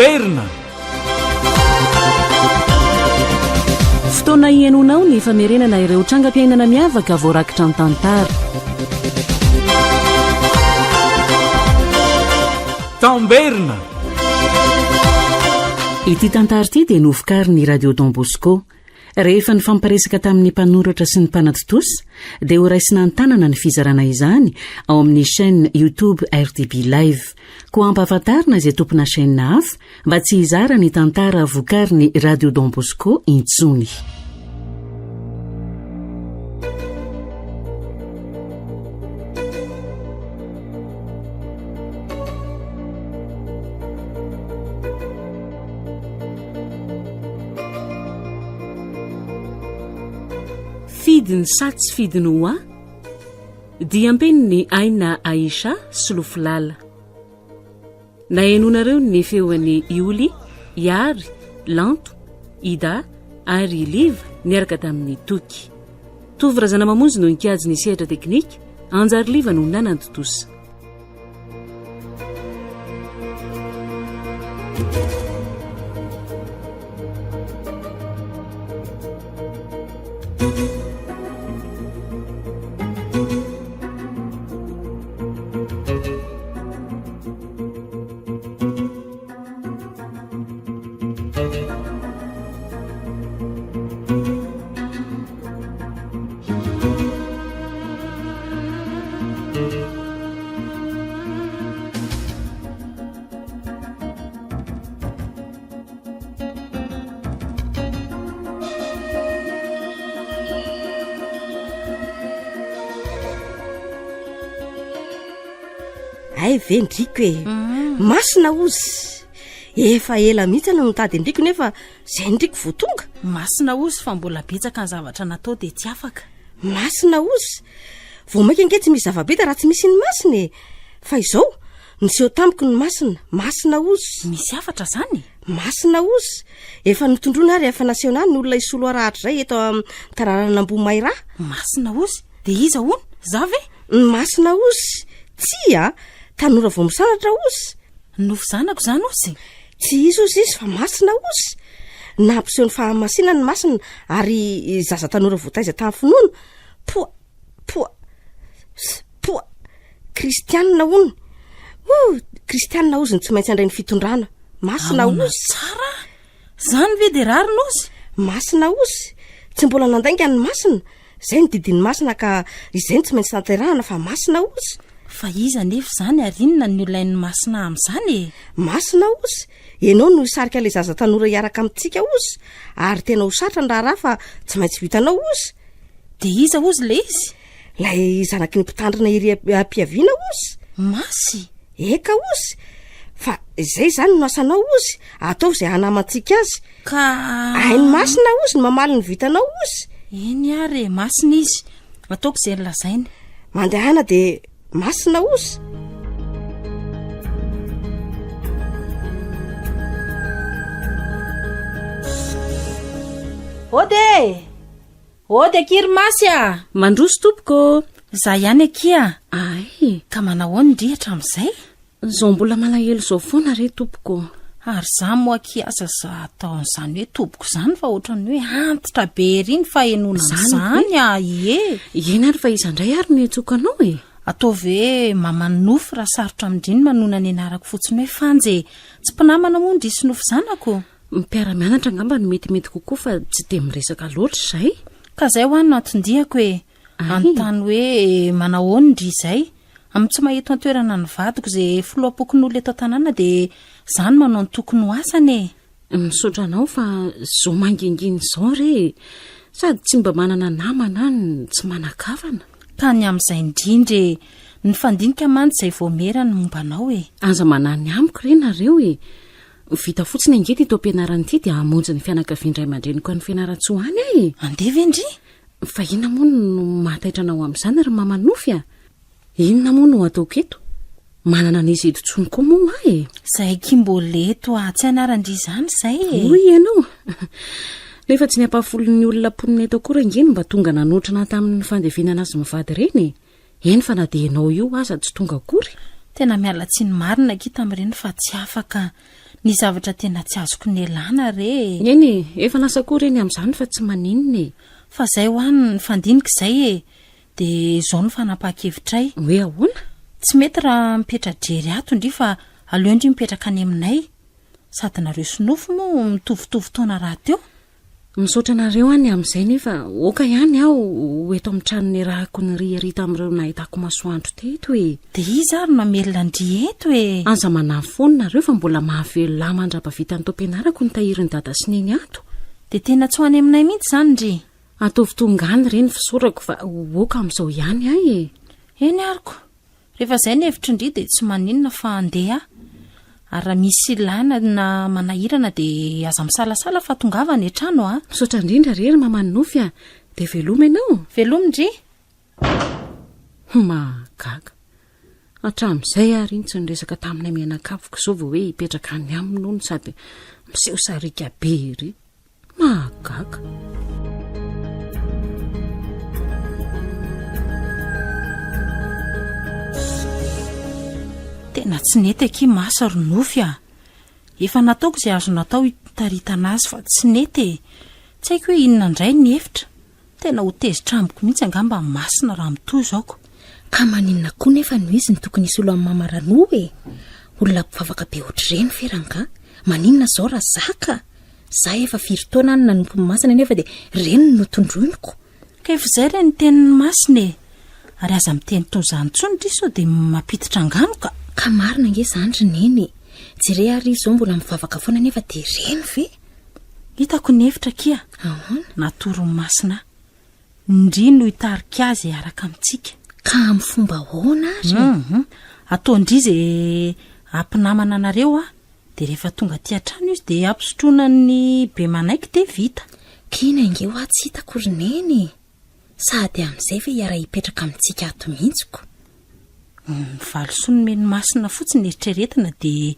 Tamberina. Fotoana hihainoanao ny famerenana ireo trangam-piainana miavaka voarakitra an-tantara. Tamberina. Ity tantara ity dia novokarin'ny Radio Don Bosco. Rehefa nifampiresaka tamin'ny mpanoratra sy ny mpanatontosa dia horaisina an-tanana ny fizarana izany ao amin'ny chaîne YouTube RDB Live. Koa ampahafantarina izay tompona chaîne hafa mba tsy hizara ny tantara vokarin'ny Radio Don Bosco intsony. Fidiny sa tsy fidiny ho ahy? Diampenin'i Aina Aisha Solofolala. Nahenoanareo ny feon'i Ioly, Iary, Lanto, Ida ary Liva niaraka tamin'i Toky. Tovo Razanamamonjy no nikajy ny sehatra teknika, Anjary Liva no nanantontosa. Hay ve ndriko e mm. Masina ozy Efa ela mihitsy no nitady ndriko nefa zay ndriko vao tonga Masina ozy fa mbola betsaka ny zavatra natao dia tsy afaka Masina ozy Vao mainka ange tsy misy zava-bita raha tsy misy ny masina e! Fa izao, niseho tamiko ny masina, masina ozy. Misy hafatra zany? Masina ozy. Efa notondroina ary efa nasehona ahy ny olona hisolo ahy rahatrizay eto amin'ny tanànan'Ambohimairaha. Masina ozy? Dia iza hono? Za ve? Masina ozy? Tsia, tanora vao misandratra ozy. Nofy zanako izany ozy? Tsy izy ozy izy fa masina ozy. Nampiseho ny fahamasinany ny masina ary zaza tanora voataiza tamin'ny finoana. Poa! Poa! S! Poa! Kristianina hono. Oh! Kristianina ozy no tsy maintsy handray ny fitondrana. Masina Ahoana ozy. tsara? Zany ve dia rariny ozy? Masina ozy. Tsy mbola nandainga ny masina. Izay no didin'ny masina ka izay no tsy maintsy tanterahana fa masina ozy. Fa iza anefa izany ary inona no ilain'ny masina amin'izany e? Masina ozy. Ianao no hisarika ilay zaza tanora hiaraka amintsika ozy. Ary tena ho sarotra ny raharaha fa tsy maintsy vitanao ozy. Dia iza hozy ilay izy? Ilay zanaky ny mpitandrina ery am-piaviana hozy. Masy? Eka hozy. Fa izay izany no asanao hozy. Ataovy izay hanamantsika azy. Ka. Hain'i Masina hozy ny mamaly ny vitanao hozy. Eny ary e, masina izy. Ataoko izay nolazainy. Mandehana dia masina hozy. Ody e! Ody akia ry Masy a! Mandroso tompoko ô! Za ihany akia! Ay! Ka manahoana ndry hatramin'izay? Zao mbola malahelo zao foana re tompoko ô! Ary za moa akia aza za atao an'izany hoe tompoko izany fa ohatran'ny hoe antitra be ery ny fahenoana an'izany a! Ie! Eny ary fa iza indray ary no iantsoako anao e? Ataovy hoe maman'i Nofy raha sarotra amin-dry ny manona ny anarako fotsiny hoe Fanja e! Tsy mpinamana moa ndry sy Nofy zanako? Mpiara-mianatra angamba no metimety kokoa fa tsy dia miresaka loatra izay. Ka zay hoa no anton-diako e! Anontany hoe manahoana ndry izay? Amin'ny tsy maha eto an-toerana ny vadiko izay filoham-pokonolona eto an-tanàna dia za no manao ny tokony ho asany e! Misaotra anao fa zao mangingina izao re e! Sady tsy mba manana namana aho no tsy manan-kavana. Ka ny amin'izay indrindra e! Nifandinika mantsy izay voamera ny momba anao e! Aza manahy ny amiko re nareo e! Vita fotsiny ange ity taom-pianarana ity dia hamonjy ny fianakavian-dray aman-dreniko any Fianarantsoa any aho e! Andeha ve ndry? Fa inona moa no mahataitra anao amin'izany ry mama Nofy a? Inona moa no ataoko eto? Manana an'iza eto intsony koa moa aho e? Zay akia mbola eto a! Tsy anaran-dry izany izay e! Hoy ianao? Nefa tsy ny ampahafolon'ny olona mponina eto akory ange no mba tonga nanotrona tamin'ny fandevenana azy mivady ireny e! Eny fa na dia ianao io aza tsy tonga akory. Tena miala tsiny marina akia tamin'ireny fa tsy afaka. Ny zavatra tena tsy azoko nialana re e! Eny e, efa lasa koa ireny amin'izany fa tsy maninona e! Fa izay hoa ny fandinika izay e! Dia izao no fanapahan-kevitray. Hoe ahoana? Tsy mety raha mipetra-drery ato ndry fa aleo ndry mipetraka any aminay. Sady nareo sy Nofy moa mitovitovy taona rahateo. Misaotra anareo any amin'izay nefa oka ihany aho ho eto amin'ny trano nirahako niriaria tamin'ireo nahitako masoandro teto e. Dia iza ary no hamelona an-dry eto e? Aza manahy foana nareo fa mbola mahavelona ahy mandra-pahavita ny taom-pianarako ny tahirin'i dada sy neny ato. Dia tena tsy ho any aminay mihitsy izany ndry? Ataovy tonga any re ny fisaorako fa oka amin'izao ihany aho e. Eny ary ko. Rehefa izay ny hevitry ndry dia tsy maninona fa andeha aho. Ary raha misy ilaina na manahirana dia aza misalasala fa tongava any an-trano a. Misaotra indrindra re ry maman'i Nofy a! Dia veloma ianao? Veloma ndry! Mahagaga. Hatramin'izay ary iny tsy niresaka taminay mianakavy ko izao vao hoe hipetraka any aminy hono sady miseho sariaka be ery. Mahagaga. Tena tsy nety akia Masa ry Nofy a! Efa nataoko izay azo natao hitaritana azy fa tsy nety e! Tsy haiko hoe inona indray ny hevitra. Tena ho tezitra amiko mihitsy angamba Masina raha mitohy izao ko. Ka maninona koa nefa no izy no tokony hisolo an'i Mama Rano e? Olona mpivavaka be ohatr'ireny ve rangaha? Maninona izao raha za ka? Za efa firy taona no nanompo ny masina nefa dia reny no tondroiniko. Ka efa izay re ny tenin'ny masina e! Ary aza miteny toy izany intsony ndry sao dia mampiditra angano ka! Ka marina ange izany ry neny e! Jere ary izy izao mbola mivavaka foana nefa dia reny ve? Hitako ny hevitra akia! Ahoana? Natoron'ny masina ahy. Ndry no hitarika azy hiaraka amintsika. Ka amin'ny fomba ahoana ary? Hum! Ataon-dry izay hampinamana anareo aho. Dia rehefa tonga aty an-trano izy dia ampisotroina ny be manaiky dia vita. K'iny ange hoa tsy hitako ry Neny e! Sady amin'izay ve hiara-hipetraka amintsika ato mihitsy ko? Ny valisoa nomen'i Masina fotsiny eritreretina dia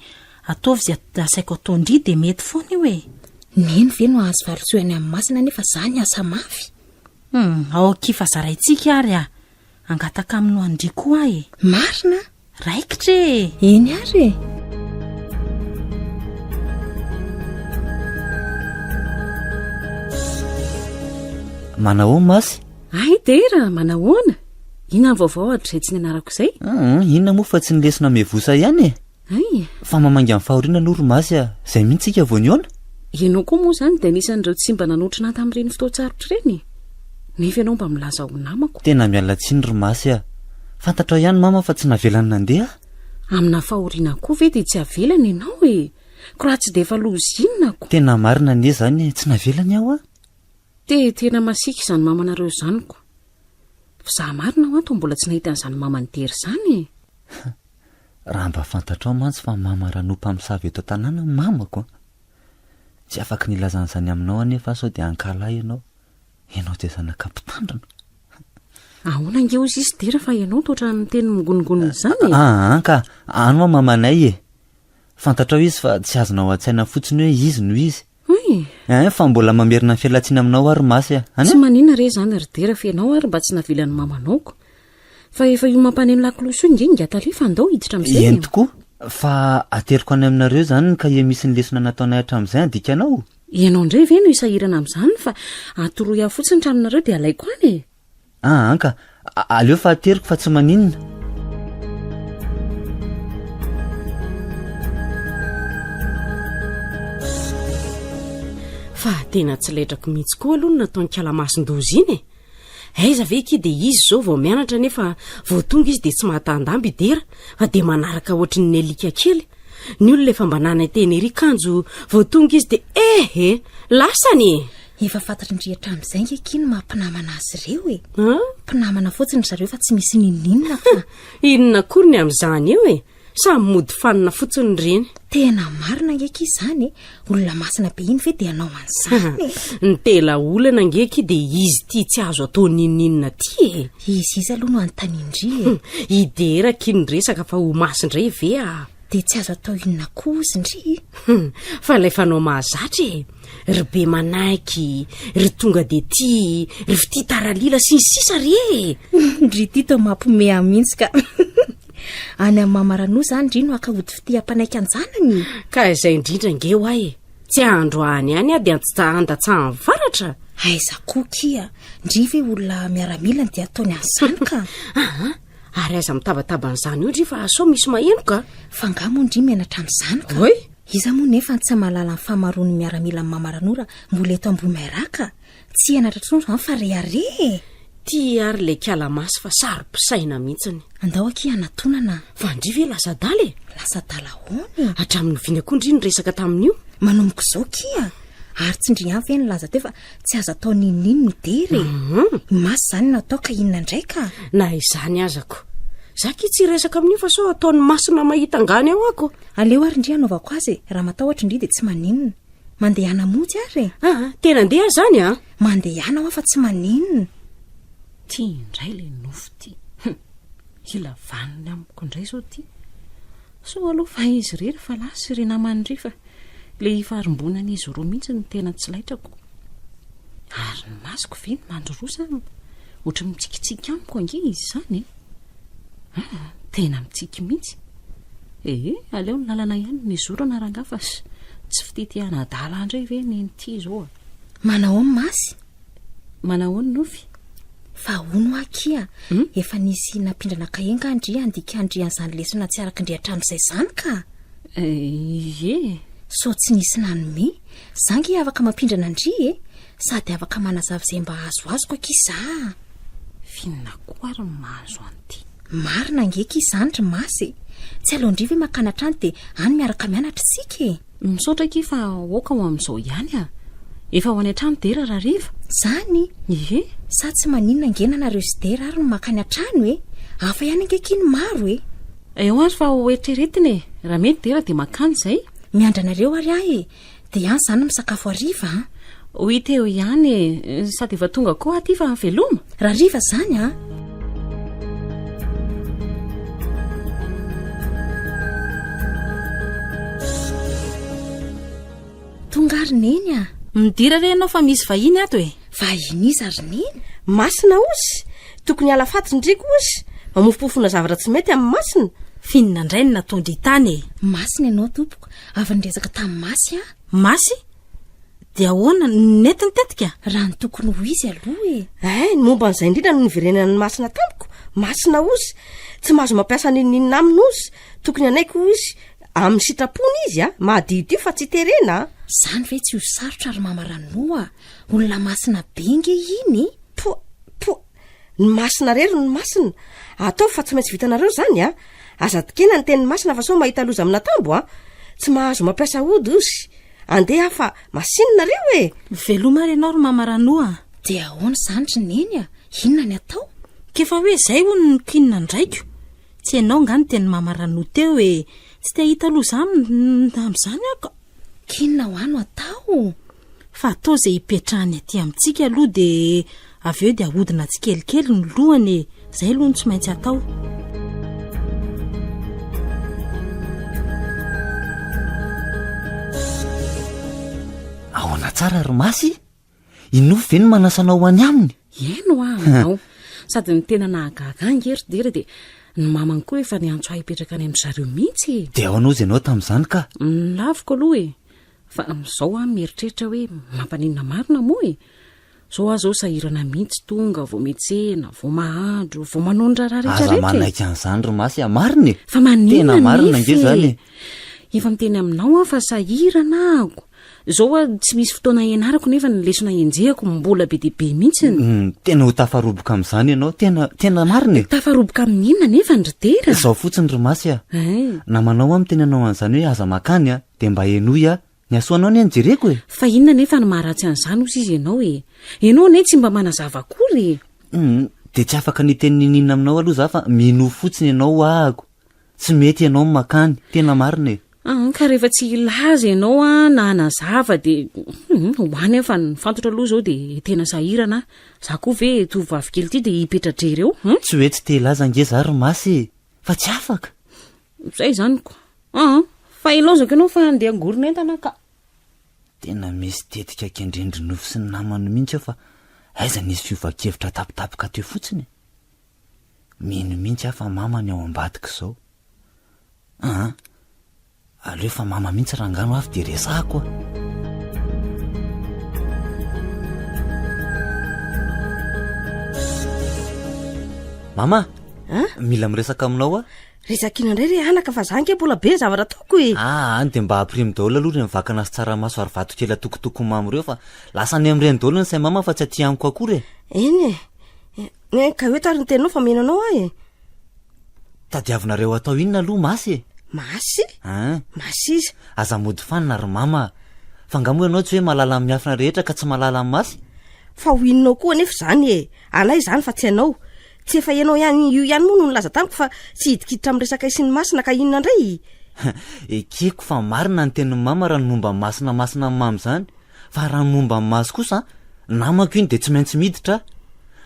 ataovy izay asaiko ataon-dry dia mety foana io e! Neny ve no hahazo valisoa any amin'i Masina nefa za niasa mafy? Hum, ao akia fa zaraintsika ary a! Hangataka aminy ho an-dry koa aho e! Marina? Raikitra e! Eny ary e! Manahoana Masy? Hay Dera, manahoana? Inona ny vaovao hatrizay tsy nianarako izay? Hum, inona moa fa tsy ny lesona miavosa ihany e! Hay! Fa mamangy amin'ny fahoriana aloha ry Masy a! Izay mihitsy isika vao nihaona? Ianao koa moa izany dia anisan'ireo tsy mba nanotrona ahy tamin'ireny fotoan-tsarotra ireny e! Nefa ianao mba milaza ho namako. Tena miala tsiny ry Masy a! Fantatrao ihany mama fa tsy navelany nandeha aho. Amina fahoriana koa ve dia tsy avelany ianao e! Ko raha tsy dia efa loza inona ko! Tena marina anie izany e! Tsy navelany aho a! Dia tena masiaka izany mamanareo izany ko! Fa za marina hoa toa mbola tsy nahita an'izany maman'i Dera izany e! Raha mba fantatrao mantsy fa mama Rano mpamosavy eto an-tanàna ny mamako a! Tsy afaky ny hilaza an'izany aminao anefa aho sao dia hankahala ahy ianao. Ianao dia zanaka mpitandrina. Ahoana ange hozy izy Dera fa ianao toa ohatran'ny miteny migonongonona izany e? Aa ka, any hoa mamanay e! Fantatrao izy fa tsy azonao an-tsaina fotsiny hoe izy no izy. Hay! Ein, fa mbola mamerina ny fialantsiny aminao aho ry Masy a! Any Tsy maninona re izany ry Dera fa ianao ary mba tsy navelan'ny mamanao ko. Fa efa io mampaneno lakolosy io nge ingahy tale fa andao hiditra amin'izay e! Eny tokoa, fa ateriko any aminareo izany ny kahie misy ny lesona nataonay hatramin'izay handikanao? Ianao indray ve no hisahirana amin'izany fa atoroy ahy fotsiny ny tranonareo dia alaiko any e! Aa ka, aleo fa ateriko fa tsy maninona. Fa tena tsy laitrako mihitsy koa aloha ny nataon'i Kalamasindoza iny e! Aiza ve akia dia izy izao vao mianatra nefa vao tonga izy dia tsy mahatahan-damba i Dera fa dia manaraka ohatry ny alika kely. Ny olona efa mba nanantena ery kanjo vao tonga izy dia eh eh! Lasany e! Efa fantatry ndry hatramin'izay nge akia ny maha mpinamana azy ireo e! An? Mpinamana fotsiny ry zareo fa tsy misy n'inon'inona fa. Inona akory ny amin'izany eo e! Samy mody fanina fotsiny ireny. Tena marina ange akia izany e! Olona masina be iny ve dia hanao an'izany e! Ny tena olana ange akia dia izy ity tsy azo atao n'inon'inona ity e! Izy iza aloha no anontanian-dry e? I Dera akia no resaka fa ho masy indray ve ah? Dia tsy azo atao inona koa ozy ndry? Hum, fa ilay fanao mahazatra e! Ry be manaiky, ry tonga dia tia, ry fitia taralila sy ny sisa re e! Ndry ity toa mampiomehy ahy mihitsy ka! Any amin'i Mama Ranoa izany ndry no haka ody fitia hampanaiky an-janany e! Ka izay indrindra ange ho ahy e! Tsy androany ihany aho dia andatsahan'ny varatra! Aiza koa kia! Ndry ve olona miaramila no dia ataony an'izany ka! Aa! Ary aza mitabataba an'izany eo ndry fa sao misy maheno ka! Fa angaha moa ndry menatra amin'izany ka! Oay! Iza moa nefa no tsy mahalala ny fahamaroan'ny miaramilan'i Mama Ranoa raha mbola eto Ambohimairaka? Tsy henatra intsony izany fa rehareha e! Ty ary ilay kalamasy fa saro-pisaina mihitsiny. Andao akia hanatonana. Fa ndry ve lasa adala e? Lasa adala ahoana e? Hatramin'ny oviana koa ndry niresaka tamin'io? Manomboka izao kia! Ary tsy ndry ihany ve nilaza teo fa tsy azo atao n'inon'inona i Dera e? I Masy izany no atao ka inona indray ka? Na izany aza ko. Za kia tsy hiresaka amin'io fa sao ataon'i Masina mahita angano eo ako. Aleo ary ndry hanaovako azy e, raha matahotra ndry dia tsy maninona. Mandehana mody ary e! Aa, tena andeha aho izany an! Mandehana hoa fa tsy maninona. Ty indray le nofy ty. Hum! Hila vaniny amiko indray izao ty. Soa aloha fa izy irery fa lasa ireo namany ireo fa le ifarimbonan'izy roa mihitsy no tena tsy laitrako. Ary ny masoko ve no mandrosa ohatry ny mitsikitsiky amiko ange izy izany e. Ah, tena mitsiky mihitsy. Ee, aleo ny lalana ihany no izorana rangahy fa tsy fititihana adala indray ve ny ity izao a. Manahoana Masy? Manahoana Nofy? Fa hono hoa akia, efa nisy nampindrana kahie nga ndry handika ndry an'izany lesona tsy araky ndry hatramin'izay izany ka? Ie. Sao tsy nisy nanome? Za nge afaka mampindrana ndry e! Sady afaka manazava izay mba azoazoko akia za a! F'inona koa ary ny mahazo an'ity? Marina ange akia izany ry Masy e! Tsy aleon-dry ve makany hatrany dia any miaraka mianatra isika e! Misaotra akia fa aoka ho amin'izao ihany a! Efa ho any an-trano Dera rahariva. Zany? Ie. Sa tsy maninona ange na nareo sy Dera ary no makany an-trano e! Hafa ihany ange akia ny maro e! Eo ary fa ho eritreretina e! Raha mety Dera dia makany izay. Miandry anareo ary aho e! Dia any izany misakafo hariva an! Ho hita eo ihany e! Sady efa tonga koa aho aty fa veloma! Rahariva izany an! Tonga ary Neny a! Midira re ianao fa misy vahiny ato e! Vahiny iza ry Neny? Masina ozy! Tokony hiala faty ndry ko ozy! Mamofompofona zavatra tsy mety amin'ny masina! F'inona indray no nataon-dry tany e? Masina ianao tompoko, avy niresaka tamin'i Masy aho. Masy? Dia ahoana, nety ny tetika? Raha ny tokony ho izy aloha e! Ein, ny momba an'izay indrindra no niverenan'i Masina tamiko, Masina ozy! Tsy mahazo mampiasa n'inon'inona aminy ozy, tokony hanaiky ozy, amin'ny sitrapony izy a, madiodio fa tsy terena a! Izany ve tsy ho sarotra ry Mama Ranoa a! Olona masina be nge iny e! Poa! Poa! Ny masina rery no masina. Ataovy fa tsy maintsy vitanareo izany a! Aza adikena ny tenin'ny masina fa sao mahita loza amin'atambo a! Tsy mahazo mampiasa ody ozy. Andeha aho fa masina nareo e! Veloma ary ianao ry mama Ranoa a! Dia ahoana izany ry Neny a? Inona ny atao? K'efa hoe izay hono no kininina an-draiko. Tsy ianao angaha niteny mama Ranoa teo e! Tsy te hahita loza aminy amin'izany aho ka. K'inona hoa no atao? Fa atao izay hipetrahany aty amintsika aloha dia avy eo dia ahodina tsikelikely ny lohany e! Izay aloha no tsy maintsy atao. Ahoana tsara ry Masy? I Nofy ve no manasa anao ho any aminy? Eny hoa aminao. Sady ny tena nahagaga ahy ange ry Dera dia ny mamany koa efa niantso ahy hipetraka any amin-dry zareo mihitsy e! Dia ahoana hozy ianao tamin'izany ka? Laviko aloha e! Fa amin'izao aho mieritreritra hoe mampaninona marina moa e? Zao aho zao sahirana mihitsy tonga vao miantsena, vao mahandro, vao manao ny raharaha rehetra Aza rehetra e. manaiky an'izany ry Masy a, marina e! Fa maninona Tena marina anefa ange izany e? e! Efa miteny aminao aho fa sahirana aho. Zao aho tsy misy fotoana hianarako nefa ny lesona enjehako mbola be dia be mihitsy. Mm, tena ho tafaroboka amin'izany ianao, tena tena marina e! Tafaroboka amin'ny inona nefa ry Dera? Izao fotsiny ry Masy a, Hein. namanao aho miteny anao an'izany hoe aza makany a, Dia mba henoy aho. Ny hasoanao anie no jereko e! Fa inona anefa no maharatsy an'izany hozy izy ianao e? Ianao anie tsy mba manazava akory e! Hum, dia tsy afaka ny hiteny niniana aminao aloha za fa minoa fotsiny ianao ho'ahako. Tsy mety ianao ny makany, tena marina e! An, ka rehefa tsy hilaza ianao an, na hanazava dia hum, ho any aho fa ny fantatro aloha izao dia tena sahirana aho. Za koa ve tovovavy kely ity dia hipetra-drery eo, hum? Tsy hoe tsy te hilaza ange za ry Masy e! Fa tsy afaka! Zay izany ko. Aa, fa ilaozako ianao fa handeha hangorona entana ka. Tena misy tetika kendren-dry Nofy sy ny namany mihitsy eo fa aiza nisy fiovan-kevitra tampotampoka teo fotsiny e. Mino mihitsy aho fa mama ny ao ambadik'izao. Aa! Aleo fa mama mihitsy rangahy no avy dia resahako a! Mama! An? Mila miresaka aminao aho. Resaka inona indray re anaka fa za ange mbola be ny zavatra ataoko e! Aa, any dia mba ampirimo daholo aloha ireny vakana sy tsaramaso ary vatokely atokotoko mamy ireo fa lasa any amin'ireny daholo ny sain'i mama fa tsy aty amiko akory e! Eny e! Eh, ka eto ary ny teninao fa mino anao aho e! Tadiavinareo atao inona aloha Masy e? Masy? Hein? Masy iza? Aza mody fanina ry mama a! Fa nga moa ianao tsy hoe mahalala ny miafina rehetra ka tsy mahalala ny Masy? Fa ho inonao koa anefa izany e! Anay izany fa tsy anao. Tsy efa ianao ihany io ihany moa no nilaza tamiko fa tsy hidikiditra amin'ny resakay sy ny Masina ka inona indray? Ekeko fa marina ny tenin'i mama raha ny momba ny Masina masina amin'ny mama izany. Fa raha ny momba ny maso kosa an, namako iny dia tsy maintsy miditra aho.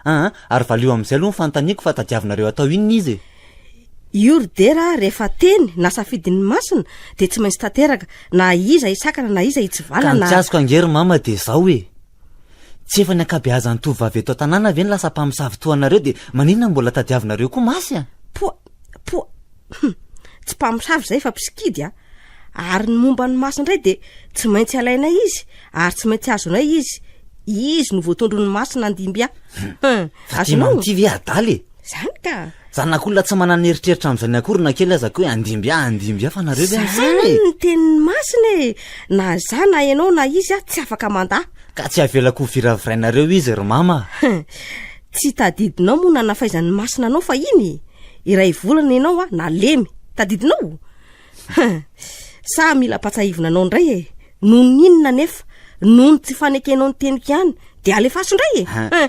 Aa, ary valio amin'izay aloha ny fanontaniako fa tadiavinareo atao inona izy e? Io ry Dera a, rehefa teny na safidin'ny masina dia tsy maintsy tanteraka, na iza hisakana na iza Ka hitsivalana ny a. tsy azoko ange ry mama dia izao e! Tsy efa ny ankabeazan'ny tovovavy eto an-tanàna ve no lasa mpamosavy toa anareo dia maninona no mbola tadiavinareo koa masy a? Poa! Poa! Hum! Tsy mpamosavy izay fa mpisikidy a! Ary ny momba ny masy indray dia tsy maintsy alainay izy ary tsy maintsy azonay izy. Izy no voatondron'ny masy nandimby ahy. Hum! Fa ty Azonao? mamy ty ve adala e? Zany ka! Zanak'olona tsy manana eritreritra amin'izany akory na kely aza ko hoe handimby ahy handimby ahy fa nareo ve misaina e? Zany ny tenin'ny masina e! Na za na ianao na izy aho tsy afaka mandà. Ka tsy avelako ho viravirainareo izy ry mama a! Tsy tadidinao moa nanafaizan'ny masina anao fahiny e? Iray volana ianao a, nalemy. Tadidinao? Huh! Sa mila ampatsahivina anao indray e? Noho ny inona anefa? Noho ny tsy fanekenao ny teniko ihany dia alefaso indray e! Huh!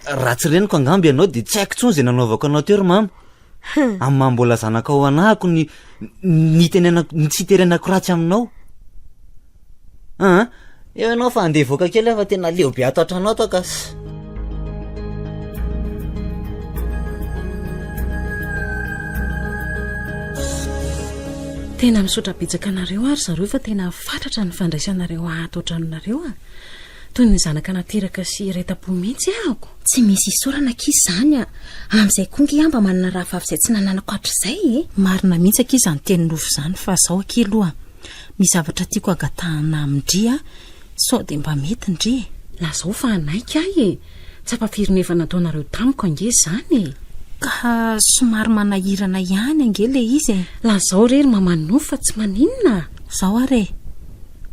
Raha tsy reniko angamba ianao dia tsy haiko intsony izay nanaovako anao teo ry mama. Amin'ny maha mbola zanakao anahako ny ny itenenako ny tsy iterenako ratsy aminao. Aa, eo ianao fa andeha hivoaka kely aho fa tena leo be ato an-trano ato aho ka. Tena misaotra betsaka anareo ary zareo fa tena fatratra ny fandraisanareo ahy ato an-tranonareo a. Toy ny zanaka nateraka sy iray tam-po mihitsy ahako. Tsy misy isaorana akia izany a. Amin'izay koa nge aho mba manana rahavavy izay tsy nananako hatrizay e. Marina mihitsy akia izany tenin'Ovy izany fa zao akia aloha. Misy zavatra tiako hagatahana amin-dry a, sao dia mba mety ndry e? Lazao fa hanaiky ahy e! Tsy ampafiry ny efa nataonareo tamiko ange izany e! Ka somary manahirana ihany ange ilay izy e! Lazao re ry Mamanofy fa tsy maninona a! Zao ary e!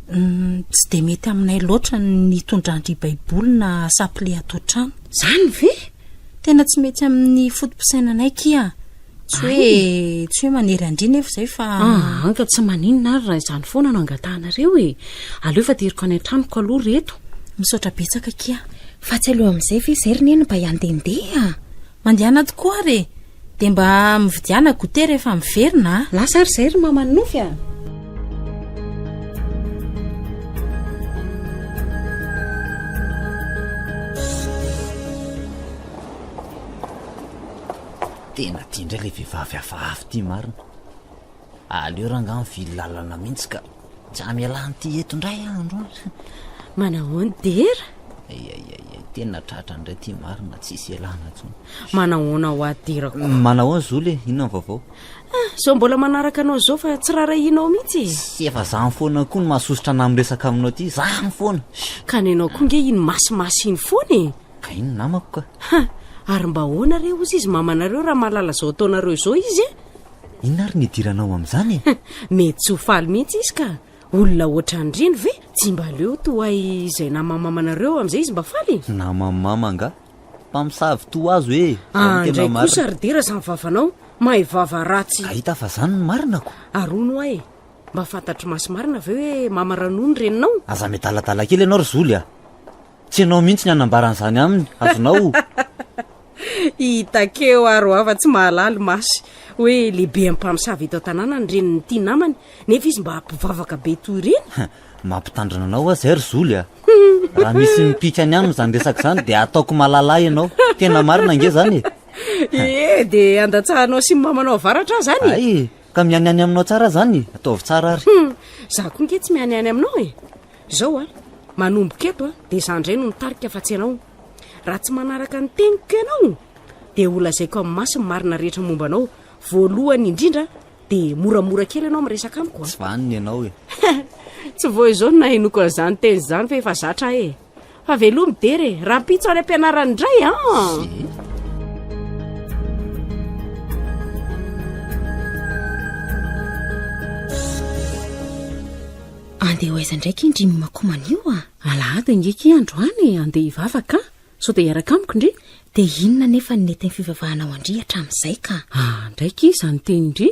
Tsy dia mety aminay loatra ny hitondran-dry baiboly na sapile ato an-trano. Izany ve? Tena tsy mety amin'ny foto-pisainanay kia! Tsy hoe tsy hoe manery an-dry nefa izay fa. Aa ka tsy maninona ary raha izany foana no angatahanareo e! Aleo fa teriko any an-tranoko aloha ireto. Misaotra betsaka akia. Fa tsy aleo amin'izay ve izay ry neny mba hiandehandeha? Mandehana tokoa ary e! Dia mba mividiana goûter rehefa miverina a! Lasa ary izay ry maman'i Nofy a! Tena tia indray ilay vehivavy hafahafa ity marina. Aleo rangaha mivily lalana mihitsy ka. Tsy hamelà an'ity eto indray aho androany. Manahoana Dera? Ay ay ay ay, tena tratra indray ity marina, tsisy ialana intsony. Manahoana ho ahy Dera ko? Manahoana Zoly e, inona ny vaovao? Ah, zao mbola manaraka anao zao fa tsy rarahianao mihitsy e. Tsy efa zany foana koa no mahasosotra anah miresaka aminao ity, zany foana. Ka nenao koa nge iny masimasy iny foana e. Ka iny namako ka. Ha! Ary mba ahoana re ozy izy mamanareo raha mahalala izao ataonareo izao izy e? Inona ary ny idiranao amin'izany e? Mety tsy ho faly mihitsy izy ka. Olona ohatran'ireny ve? Tsy mba aleo toa izay namamamanareo amin'izay izy mba faly e? Namamama angaha? Mpamosavy toa azy hoe e! Izany no tena Andray marina. kosa ry Dera izany vavanao, mahay vava ratsy. Ka hita fa izany no marina ko. Ary hono hoa e, mba fantatr'i Masy marina ve hoe mama Ranoa ny reninao? Aza miadaladala kely ianao ry Zoly a! Tsy ianao mihitsy ny hanambara an'izany aminy, azonao. Hita keo ary hoa fa tsy mahalala i Masy hoe lehibe mpamosavy eto an-tanàna ny renin'ity namany nefa izy mba mpivavaka be toy ireny. Mampitandrina anao aho izay ry Zoly a! Raha misy mipika any aminy izany resaka izany dia ataoko malala ahy ianao. Tena marina ange izany e! Ie, dia andatsahanao sy ny mamanao avaratra aho izany e! Hay, ka mianiany aminao tsara izany e! Ataovy tsara ary. Hum, za koa ange tsy mianiany aminao e! Zao a, manomboka eto a, dia za indray no mitarika fa tsy ianao. Raha tsy manaraka ny teniko ianao, dia. Dia holazaiko amin'i Masy ny marina rehetra momba anao. Voalohany indrindra dia moramora kely ianao miresaka amiko a. Tsy vanona ianao e. Tsy vao izao no nahenoako an'izany teny izany fa efa zatra aho e. Fa veloma dera e, rahampitso any am-pianarana indray an! Andeha ho aiza indray ky ndry mihomakomana io a? Alahady ange ky androany e, andeha hivavaka a! Sao dia hiaraka amiko ndry? Dia inona anefa no nentin'ny fivavahana ho an-dry hatramin'izay ka? Ah, ndray ky izany teny ndry!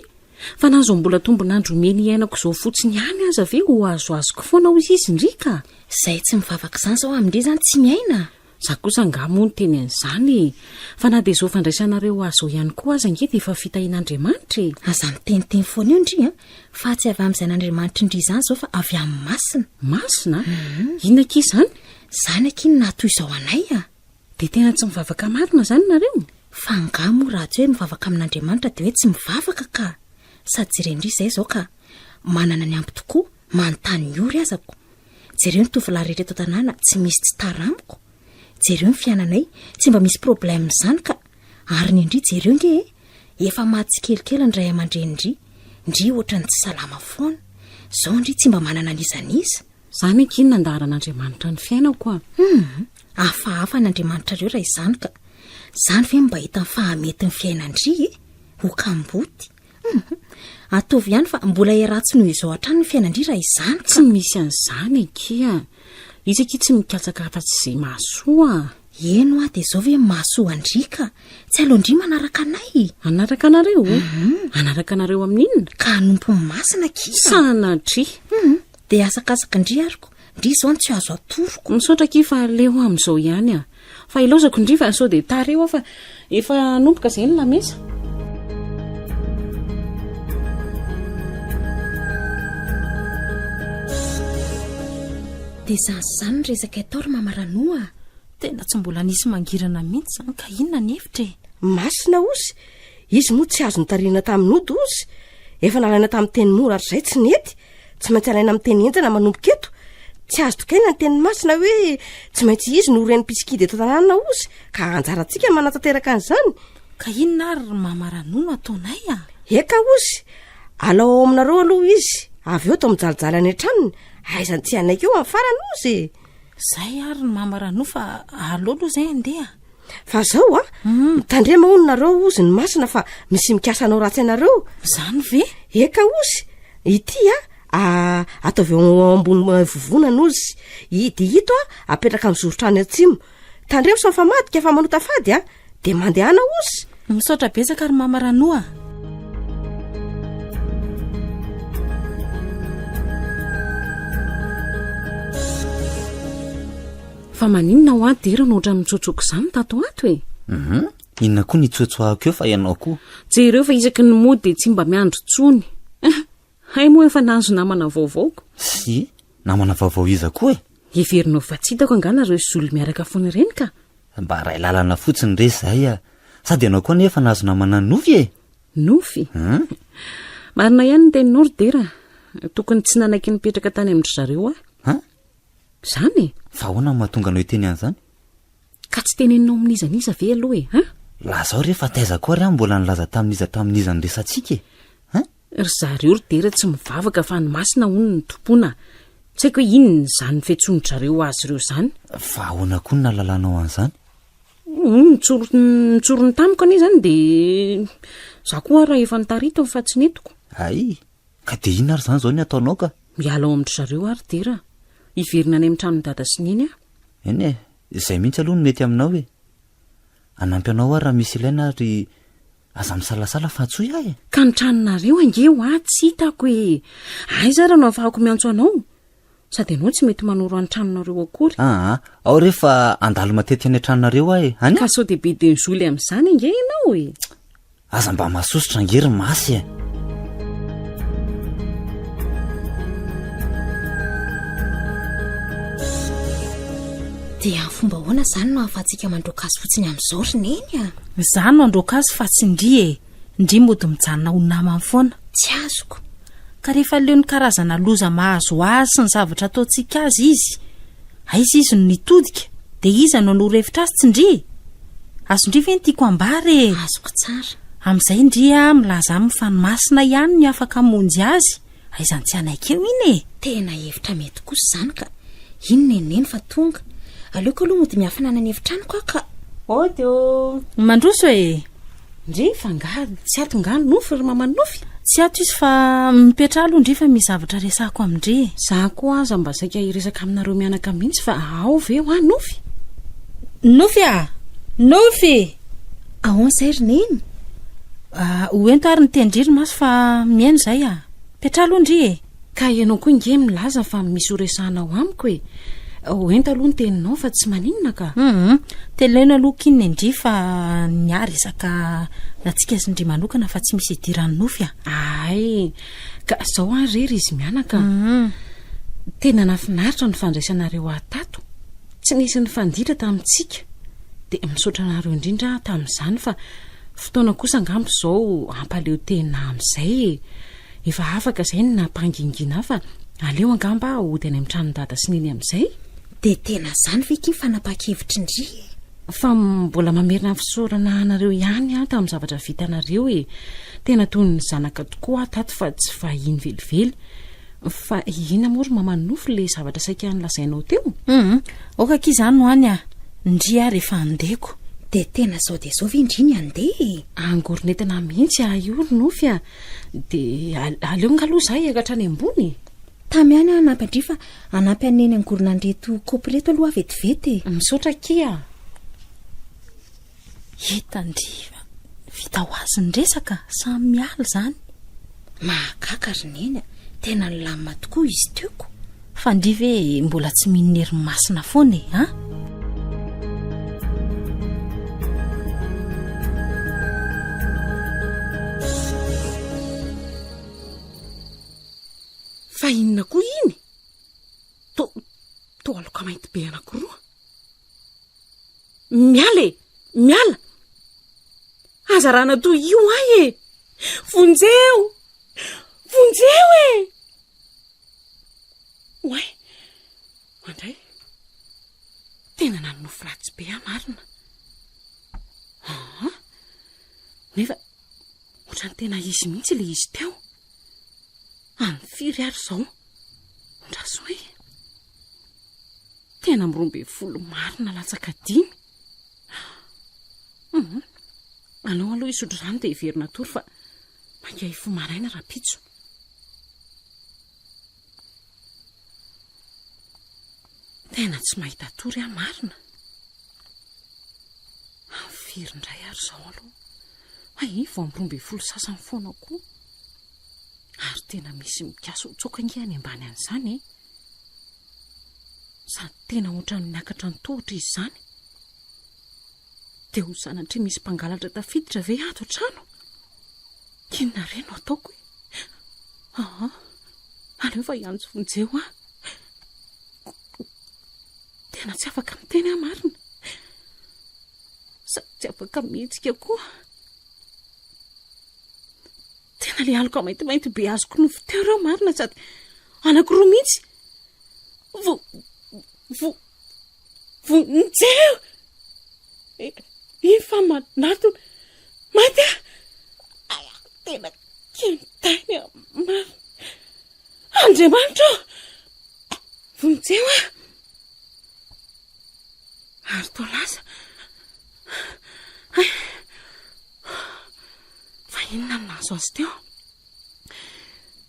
Fa na izao mbola tombon'andro omeny hiainako izao fotsiny ihany aza ve ho azoazoko foana hoy izy ndry ka? Izay tsy mivavaka izany izao amin-dry izany tsy miaina? Za kosa angaha moa niteny an'izany e! Fa na dia izao fandraisanareo ahy izao ihany koa aza ange dia efa fitahian'Andriamanitra e! Aza miteniteny foana eo ndry a! Fa tsy avy amin'izay an'Andriamanitra ndry izany izao fa avy amin'ny Masina. Masina? Inona akia izany? Izany akia no nahatoy izao anay a! Dia tena tsy mivavaka marina izany nareo? Fa angaha moa raha tsy hoe mivavaka amin'Andriamanitra dia hoe tsy mivavaka ka! Sady jereo-ndry izay izao ka! Manana ny ampy tokoa, manontany ny ory azako. Jereo ny tovolahy rehetra eto an-tanàna, tsy misy tsy tara amiko. Jereo ny fiainanay, tsy mba misy problème izany ka! Ary ny ndry jereo nge e! Efa maty tsikelikely ny ray aman-drenin-dry, ndry ohatran'ny tsy salama foana. Zao ndry tsy mba manana an'iza n'iza. Zany akia ny nandaharan'Andriamanitra ny fiainako a! Hum! Hafahafa ny Andriamanitrareo raha izany ka! Zany ve no mba hitany fa hahamety ny fiainan-dry e? Ho kamboty. Hum! Ataovy ihany fa mbola hiharatsy noho izao hatrany ny fiainan-dry raha izany ka! Tsy misy an'izany akia! Izy akia tsy mikatsaka afa-tsy izay mahasoa a! Eny hoa dia izao ve ny mahasoa an-dry ka! Tsy aleon-dry manaraka anay? Hanaraka anareo? Hanaraka anareo amin'inona? Ka hanompo ny masina akia! Sanatria! Hum! Dia asakasaka ndry ariko, ndry izao no tsy azo atoroko. Misaotra akia fa aleo amin'izao ihany a! Fa ilaozako ndry fa sao dia tara eo aho fa efa hanomboka izay ny lamesa. Dia izany sy izany ny resaka atao ry Mama Ranoa a! Tena tsy mbola nisy mangirana mihitsy izany ka inona ny hevitra e? Masina ozy, izy moa tsy azo notarihina tamin'ny ody ozy. Efa nalaina tamin'ny teny mora hatrizay tsy nety. Tsy maintsy alaina amin'ny teny henjana manomboka eto. Tsy azo tokaina ny teny masina hoe tsy maintsy izy no ho renim-pisikidy eto an-tanàna ozy ka anjarantsika ny manatanteraka an'izany. Ka inona ary ry mama Ranoa no ataonay a? Eka ozy, alao ao aminareo aloha izy, avy eo atao mijalijaly any an-tranony, aiza no tsy hanaiky eo amin'ny farany ozy e! Zay ary ry mama Ranoa fa aleo aloha zay handeha. Fa zao a, mitandrema hono nareo ozy ny masina fa misy mikasa hanao ratsy anareo. Zany ve? Eka ozy, ity a, ataovy eo ambony vovonana ozy, i dia ito a, apetraka amin'ny zoron-trano atsimo. Tandremo sao mifamadika fa manota fady a, dia mandehana ozy. Misaotra betsaka ry mama Ranoa a. Fa maninona hoa Dera no ohatran'ny mitsotsoka izany tato ho ato e? Hum, inona koa ny hitsotsoahako eo fa ianao koa. Jereo fa isaky ny mody dia tsy mba miandry intsony. Hay moa efa nahazo namana vaovao ko. Sy, namana vaovao iza koa e? Heverinao fa tsy hitako angaha nareo sy Zoly miaraka foana ireny ka. Mba ray lalana fotsiny re izay a. Sady ianao koa anie efa nahazo namana nofy e. Nofy? Hum? Marina ihany ny teninao ry Dera. Tokony tsy nanaiky nipetraka tany amin-dry zareo aho. Hein? Izany e! Fa ahoana no mahatonga anao hiteny an'izany? Ka tsy teneninao amin'iza n'iza ve aloha e, hein? Lazao re fa taiza koa ary aho mbola nilaza tamin'iza tamin'iza ny resatsika e, hein? Ry zareo ry Dera tsy mivavaka fa ny masina hono no tompoina. Tsy haiko hoe inona izany fiantsoan-dry zareo azy ireo izany. Fa ahoana koa no nahalalanao an'izany? Hum, nitsoriny tamiko anie izany dia za koa ary efa notaritiny fa tsy nentiko. Hay! Ka dia inona ary izany izao ny ataonao ka? Miala ao amin-dry zareo aho ry Dera a! Hiverina any amin'ny tranon'i Dada sy Neny aho. Eny e, izay mihitsy aloha no mety aminao e! Hanampy anao aho raha misy ilaina ary aza misalasala fa antsoy aho e! Ka ny tranonareo ange hoa tsy hitako e! Aiza ary no ahafahako miantso anao? Sady ianao tsy mety manoro any tranonareo akory. Aa, ao re fa handalo matetika any an-tranonareo aho e! Any Ka sao dia be denzoly amin'izany ange ianao e! Aza mba masosotra ange ry Masy e! Dia amin'ny fomba ahoana izany no ahafahantsika mandroaka azy fotsiny amin'izao ry Neny a? Izaho no handroaka azy fa tsy ndry e! Ndry mody mijanona ho namany foana. Tsy azoko. Ka rehefa leo ny karazana loza mahazo azy sy ny zavatra ataontsika azy izy, aiza izy no nitodika? Dia iza no hanoro hevitra azy tsy ndry e? Azon-dry ve ny tiako ambara e? Azoko tsara. Amin'izay ndry a, milaza aminy fa ny masina ihany no afaka hamonjy azy. Aiza no tsy hanaiky eo iny e? Tena hevitra mety kosa izany ka. Iny neneny fa tonga. Aleoko aloha mody miafina any an'efitranoko aho ka. Ody ô! Mandroso e! Ndry fa nga tsy ato nga Nofy ry mama Nofy? Tsy ato izy fa mipetraha aloha ndry fa misy zavatra resahako amin-dry e. Za koa aza mba saika hiresaka aminareo mianaka mihitsy fa ao ve hoa Nofy? Nofy a! Nofy! Ahoana izay ry Neny? Ah, ho ento ary ny tenin-dry ry Maso fa mihaino izay a! Petraha aloha ndry e! Ka ianao koa nge milaza fa misy ho resahanao amiko e! Ho ento aloha ny teninao fa tsy maninona ka! Hum, teneno aloha k'inona e ndry fa ny ahy resaka antsika sy ndry manokana fa tsy misy idiran'ny nofy a! Ay, ka zao ary re ry izy mianaka a! Tena nahafinaritra ny fandraisanareo ahy tato, tsy nisy nifanditra tamintsika, dia misaotra anareo indrindra aho tamin'izany fa fotoana kosa angamba izao hampaleo tena amin'izay e! Efa afaka izay ny nampangingina ahy fa aleo angamba aho hody any amin'ny tranon'i Dada sy Neny amin'izay. Dia tena izany ve akia ny fanapahan-kevitry ndry e? Fa mbola mamerina ny fisaorana anareo ihany aho tamin'ny zavatra vitanareo e! Tena toy ny zanaka tokoa aho tato fa tsy vahiny velively. Fa inona moa ry Mama Nofy ilay zavatra saika nolazainao teo? Hum, aoka akia izany ho any a! Ndry ary efa handeko. Dia tena izao dia izao ve ndry ny handeha e? Angoronetana mihitsy aho io ry Nofy a! Dia aleo nga aloha za hiakatra any ambony e! Tamy ihany aho hanampy an-dry fa hanampy an'i Neny hangorona an'ireto kaopy ireto aloha aho vetivety e! Misaotra akia a! Hitan-dry fa vita ho azy ny resaka, samy miala izany. Mahagaga ry Neny a! Tena nilamina tokoa izy teo ko! Fa ndry ve mbola tsy mino ny herin'ny masina foana e, an? Fa inona koa iny? To, to aloka mainty be anankiroa. Miala e! Miala! Aza raha natoa io ahy e! Vonjeo! Vonjeo e! Oay! Andray! Tena nanonofy ratsy be aho marina. Aa! Nefa ohatran'ny tena izy mihitsy ilay izy teo. Amin'ny firy ary izao? Andraso hoe. Tena amin'ny 12 marina latsaka dimy. Hum. Aleo aloha hisotro rano dia hiverina hatory fa mainka hifoha maraina rahampitso. Tena tsy mahita tory aho marina. Amin'ny firy indray ary izao aloha? Hay, vao amin'ny 12 sasany foana koa. Ary tena misy mikasa ho tsoaka ange any ambany any izany e. Sady tena ohatran'ny miakatra ny tohatra izy izany. Dia ho sanatria misy mpangalatra tafiditra ve ato an-trano? Inona re no ataoko e? Aa, aleo fa hiantso vonjeo aho. Tena tsy afaka miteny aho marina. Sady tsy afaka mihetsika koa. Tena le aloka maintimainty be azoko nofy teo ireo marina sady anankiroa mihitsy. Vo, vo, vonjeo! Iny fa manatona. Maty aho! Tena kentaina aho marina. Andriamanitra ô! Vonjeo aho! Ary toa lasa. Hay! Fa inona no nahazo azy teo?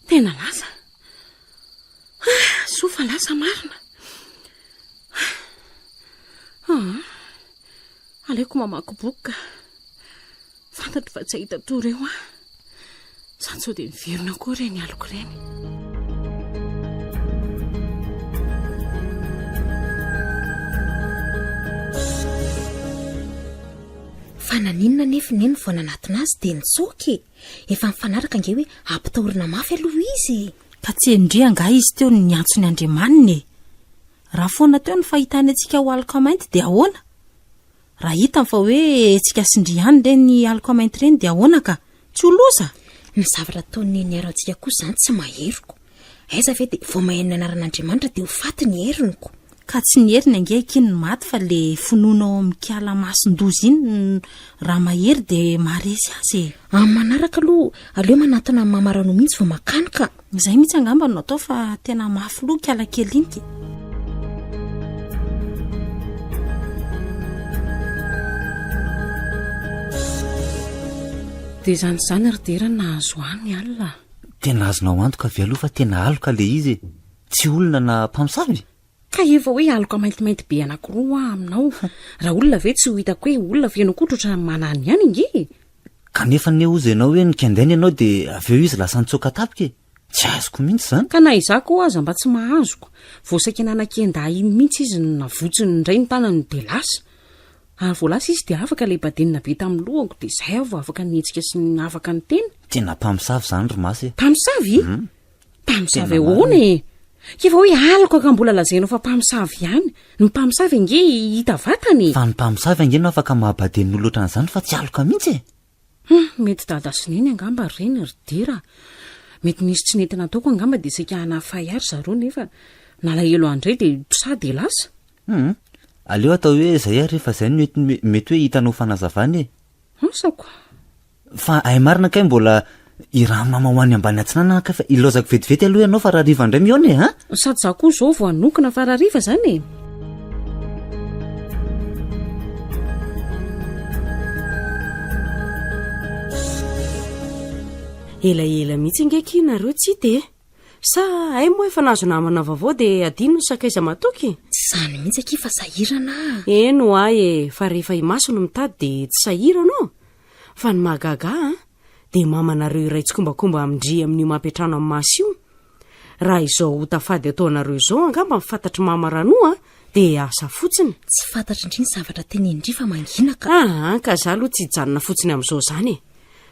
Tena lasa. Soa fa lasa marina. Ah, aleoko mamaky boky ka. Fantatro fa tsy hahita tory eo aho. Sady sao dia miverina koa ireny aloko ireny. Fa naninona anefa i Neny vao nanatona azy dia nitsoaka e? Efa nifanaraka ange hoe ampitahorina mafy aloha izy e! Ka tsy henondry angaha izy teo ny niantso ny Andriamaniny e? Raha foana teo ny fahitany antsika ho aloka mainty dia ahoana? Raha hitany fa hoe tsika sy ndry ihany ireny aloka mainty ireny dia ahoana ka? Tsy ho loza? Ny zavatra ataon'i Neny Niaro antsika kosa izany tsy maheriko. Aiza ve dia vao maheno ny anaran'Andriamanitra dia ho faty ny heriniko. Ka tsy ny heriny ange akia no maty fa le finoana ao amin'ny kiala masin-doza iny no raha mahery dia maharesy azy e. Amin'ny manaraka aloha aleo manatona an'i Mama Rano mihitsy vao makany ka. Izay mihitsy angamba no atao fa tena mafy loha kiala kely iny ke. Dia izany izany ry Dera nahazo ahy ny alina. Tena azonao antoka ve aloha fa tena aloka ilay izy e? Tsy olona na mpamosavy? Ka efa hoe aloka maintimainty be anankiroa aho aminao. Raha olona ve tsy ho hitako hoe olona fa ianao koa ohatran'ny manany ihany ange e! Kanefa anie hozy ianao hoe nikendaina ianao dia avy eo izy lasa nitsoaka tapika e! Tsy azoko mihitsy izany. Ka na izaho koa aza mba tsy mahazoko. Vao saika nanakenda ahy iny mihitsy izy no navotsiny indray ny tanany dia lasa. Ary vao lasa izy dia afaka ilay badenina be tamin'ny lohako dia izay aho vao afaka nihetsika sy afaka niteny. Tena mpamosavy izany ry Masy e! Mpamosavy? Mpamosavy ahoana e? Efa hoe aloka ka mbola lazainao fa mpamosavy ihany. Ny mpamosavy ange hita vatana e! Fa ny mpamosavy ange no afaka mahabaden'olona ohatran'izany fa tsy aloka mihitsy e! Hum, mety dada sy neny angamba ry reny ry dera a! Mety nisy tsy nety nataoko angamba dia saika hanafay ahy ry zareo nefa nalahelo ahy indray dia sa dia lasa? Hum, aleo atao hoe izay ary fa izay no mety hoe hitanao fanazavana e! Asako. Fa hay marina kay mbola i Ramama ho any ambany atsinanana kay fa ilaozako vetivety aloha ianao fa rahariva indray mihaona e a! Sady za koa zao vao hanokana fa rahariva zany e! Elaela mihitsy ange akia nareo tsy hita e! Sa hay moa efa nahazo namana vaovao dia adino ny sakaiza matoky? Tsy izany mihitsy akia fa sahirana aho. Eny ho'a e, fa rehefa imaso no mitady dia tsy sahirana ô! Fa ny mahagaga ahy an, dia mamanareo iray tsikombakomba amin-dry amin'io mampiantrano amin'i Masy io. Raha izao ota fady ataonareo izao angamba ny fantatr'i Mama Ranoa an, dia asa fotsiny. Tsy fantatr'ndry ny zavatra tenenin-dry fa mangina ka. Aa ka za aloha tsy hijanona fotsiny amin'izao izany e.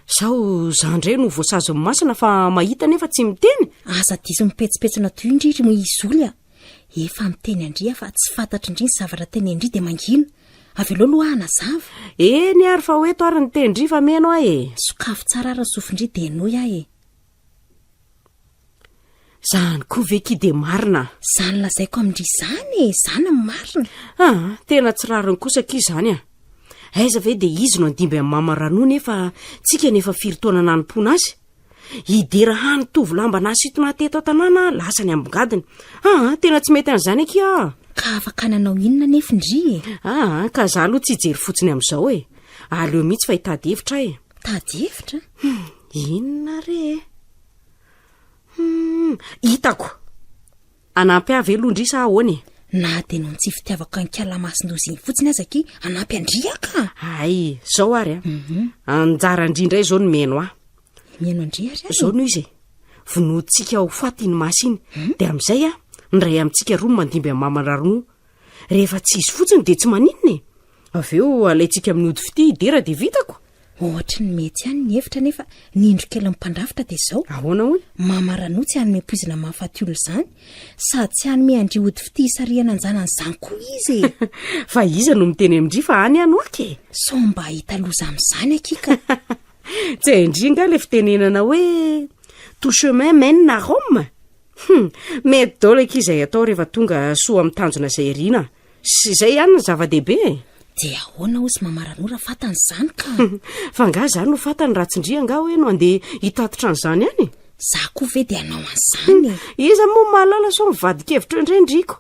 Sao za indray no voasazin'ny masina fa mahita nefa tsy miteny? Aza diso mipetsopetsona toy io ndry ry Izoly a! Efa miteny an-dry aho fa tsy fantatr'ndry ny zavatra tenenin-dry dia mangina. Avelao aloha aho hanazava. Eny ary fa ho eto ary ny tenin-dry fa meno aho e! Sokafy tsara ary ny sofin-dry dia henoy aho e! Zany koa ve ki dia marina a? Zany lazaiko amin-dry izany e! Zany ny marina. Aa, tena tsy rariny kosa akia izany a! Aiza ve dia izy no handimby an'i Mama Ranoa nefa tsika no efa firy taona nanompoana azy? Hidera hany tovolahy mba nahasintona ahy teto an-tanàna aho, lasa ny ambongadiny. Aa, tena tsy mety an'izany akia a! Ka afaka nanao inona anefa ndry e? Aa, ka za aloha tsy hijery fotsiny amin'izao e! Aleo mihitsy fa hitady hevitra aho e! Hitady hevitra? Hum, inona re e? Hum, hitako! Hanampy ahy ve aloha ndry sa ahoana e? Na dia noho ny tsy fitiavako an'i Kala Masindoza iny fotsiny aza akia hanampy an-dry aho ka! Hay, zao ary a! Anjaran-dry indray izao no mihaino ahy. Mihaino an-dry ary aho e! Zao no izy e! Vonointsika ho faty iny Masy iny, dia amin'izay a, ny iray amintsika roa no mandimby an'i Mama Rarinoa. Rehefa tsy izy fotsiny dia tsy maninona e! Avy eo alaintsika amin'ny ody fitia i Dera dia vitako. Ohatry ny mety ihany ny hevitra nefa ny indro kelin'ny mpandrafitra dia izao. Ahoana hono? Mama Ranoa tsy hanome poizina mahafaty olona izany, sady tsy hanome an-dry ody fitia hisarihana an-janany izany koa izy e! Fa iza no miteny amin-dry fa any aho no haka e? Sao mba hahita loza amin'izany akia ka! Tsy hain-dry angaha ilay fitenenana hoe tout chemin mène à Rome? Hum! Mety daholo akia izay atao rehefa tonga soa amin'ny tanjona izay iriana. Sy izay ihany no zava-dehibe e! Dia ahoana hozy Mama Ranoa raha fantany izany ka? Fa angaha izany no fantany raha tsy ndry angaha hoe no handeha hitatitra an'izany any e? Za koa ve dia hanao an'izany e? Iza moa mahalala sao mivadi-kevitra eo indray ndriko?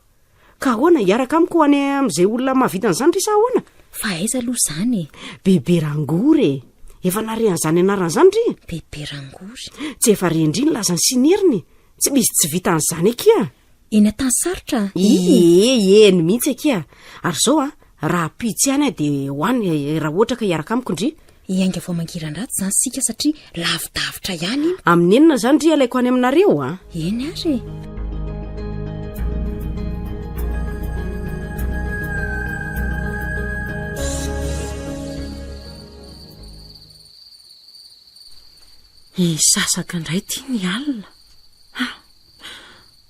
Ka ahoana, hiaraka amiko ho any amin'izay olona mahavita an'izany ndry sa ahoana? Fa aiza aloha izany e? Bebe Rangory e! Efa nahare an'izany anarana izany ndry? Bebe Rangory. Tsy efa re ndry ny lazany sy ny heriny? Tsy misy tsy vitan'izany akia! Eny an-tany sarotra a! Ie, eny mihitsy akia. Ary izao a, rahampitso ihany aho dia ho any raha ohatra ka hiaraka amiko ndry. Hiainga vao mangiran-dratsy izany isika satria lavidavitra ihany iny. Amin'ny enina izany ndry alaiko any aminareo a! Eny ary e! Hisasaka indray ity ny alina. Ha!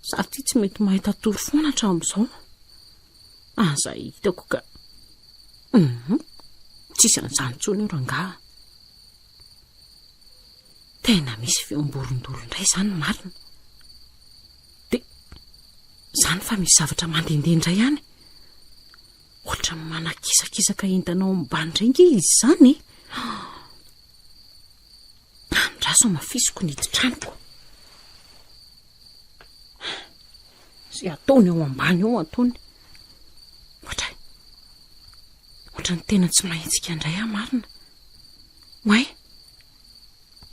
Za ty tsy mety mahita tory foana hatramin'izao. Aza hitako ka. Hum, tsisy an'izany intsony io rangaha. Tena misy feom-borondolo indray izany marina. Dia. Izany fa misy zavatra mandehandeha indray any. Ohatran'ny manakisakisaka entana ao ambany indray nge izy izany e. Andraso hamafisiko ny hiditranoko. Izay ataony ao ambany ao ataony. Ohatray. Ohatran'ny tena tsy mahetsika indray aho marina. Oay.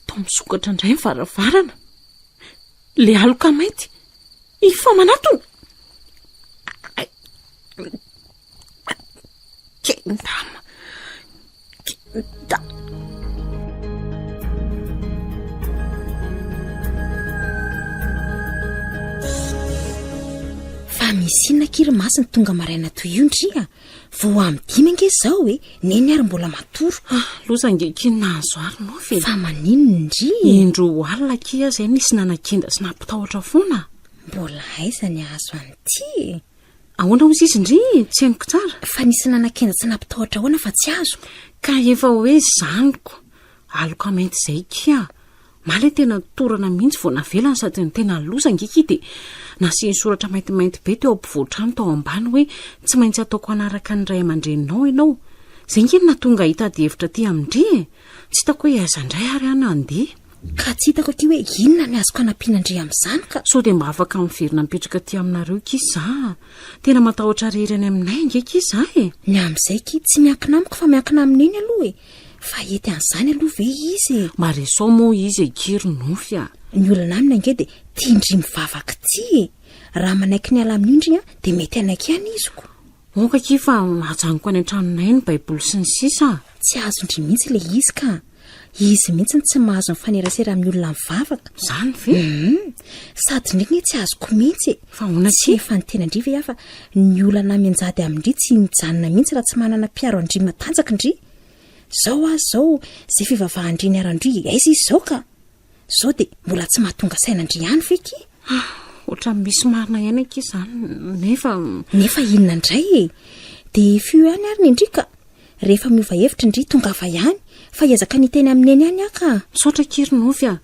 Toa misokatra indray ny varavarana. Le aloka mainty. Efa manatona. Kendama. Kenda. Fa misy inona akia ry Masina tonga maraina toy io ndry a? Vao amin'ny dimy ange izao e! Neny ary mbola matory. Ah, loza ange akia ny nahazo ahy ry Nofy e! Fa maninona ndry e? Indroa alina akia aho izay nisy nanakenda sy nampitahotra foana. Mbola aiza ny hahazo an'ity e? Ahoana hozy izy ndry? Tsy henoko tsara. Fa nisy nanakenda tsy nampitahotra ahoana fa tsy azoko. Ka efa hoe zaniko. Aloka mainty izay kia. Omaly aho tena torana mihitsy vao navelany sady ny tena loza ange kia dia nasiany soratra maintimainty be teo ampovoan-trano tao ambany hoe tsy maintsy ataoko hanaraka ny ray aman-dreninao ianao. Izay ange no nahatonga ahy hitady hevitra aty amin-dry e! Tsy hitako hoe aiza indray ary aho no handeha. Ka tsy hitako akia hoe inona ny azoko hanampiana an-dry amin'izany ka. Sao dia mba afaka miverina mipetraka aty aminareo kia za? Tena matahotra rery any aminay ange kia za e! Ny amin'izay kia tsy miankina amiko fa miankina amin'i Neny aloha e! Fa hety an'izany aloha ve izy e? Maresao moa izy e kiry nofy a! Ny olana aminy ange dia tia ndry mivavaka ity e! Raha manaiky ny hiala amin'io ndry an, dia mety hanaiky ihany izy ko! Ok akia fa ajanoko any an-tranonay ny baiboly sy ny sisa a! Tsy azon-dry mihitsy ilay izy ka! Izy mihitsy no tsy mahazo mifanerasera amin'ny olona mivavaka. Izany ve? Hum! Sady ndry nge tsy azoko mihitsy e! Fa ahoana akia? Tsy efa niteny an-dry ve aho fa ny olana mianjady amin-dry tsy mijanona mihitsy raha tsy manana mpiaro an-dry matanjaka ndry? Zao aza zao zay fivavahan-dry niaran-dry aiza izy zao ka! Zao dia mbola tsy mahatonga saina an-dry ihany ve ki? Ah, ohatran'ny misy marina ihany akia izany, nefa. Nefa inona indray e? Dia fio ihany ary ny ndry ka! Rehefa miova hevitra ndry tongava ihany, fa hiezaka ny hiteny amin'i Neny ihany aho ka! Misaotra akia ry Nofy a!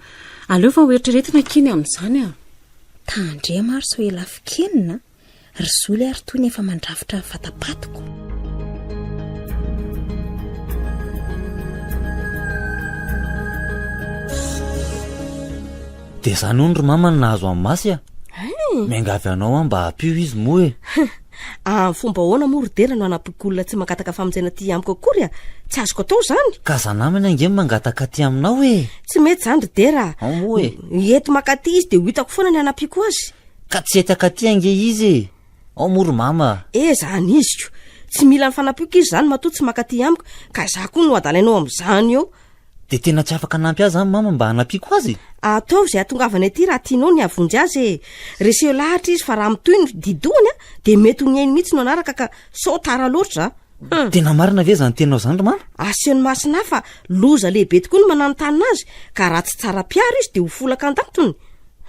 Aleo fa hoeritreretina akia ny amin'izany a! Tandremo ary sao elafikenina a! Ry Zoly ary toy ny efa mandrafitra ny fatapatiko. Dia izany hono ry mama no nahazo an'i Masy a! Miangavy anao aho mba ampio izy moa e! Amin'ny fomba ahoana moa ry Dera no hanampiako olona tsy mangataka famonjena aty amiko akory a? Tsy azoko atao izany. Ka za namany ange no mangataka aty aminao e! Tsy mety izany ry Dera a! Ao moa e! Eto mankaty izy dia ho hitako foana ny hanampiako azy. Ka tsy hety akaty ange izy e! Ao moa ry mama a! Eh zany izy ko! Tsy mila ny fanampiako izy zany matoa tsy makaty amiko ka za koa no adalainao amin'izany eo! Dia tena tsy afaka hanampy ahy zany mama mba hanampiako azy? Ataovy izay hahatongavany aty raha tianao ny hahavonjy azy e! Reseo lahatra izy fa raha mitohy ny didohany a dia mety ho ny ainy mihitsy no hanaraka ka sao tara loatra za! Hum. Tena marina ve izany teninao izany ry mama? Asehon'ny masina ahy fa loza lehibe tokoa ny mananontanona azy ka raha tsy tsara mpiaro izy dia ho folaka an-datony!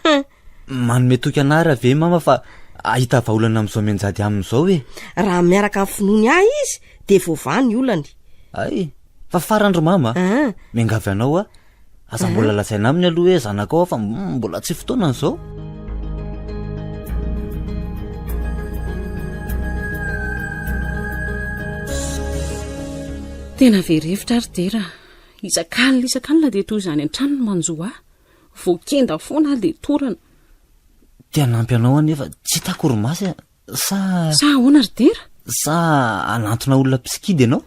Hum. Manome toky anah ary ve mama fa ahita vahaolana amin'izao mianjady aminy izao e? Raha miaraka amin'ny finoany ahy izy dia voavaha ny olany. Hay, fa farany ry mama a! Miangavy anao aho, aza mbola lazaina aminy aloha hoe zanakao aho fa mbola tsy fotoanany izao. Tena very hevitra ary Dera. Isak'alina isak'alina dia toy izany an-trano ny manjo ahy. Voakenda foana aho dia torana. Te hanampy anao aho nefa tsy hitako ry Masy a! Sa. Sa ahoana ry Dera? Sa hanantona olona mpisikidy ianao?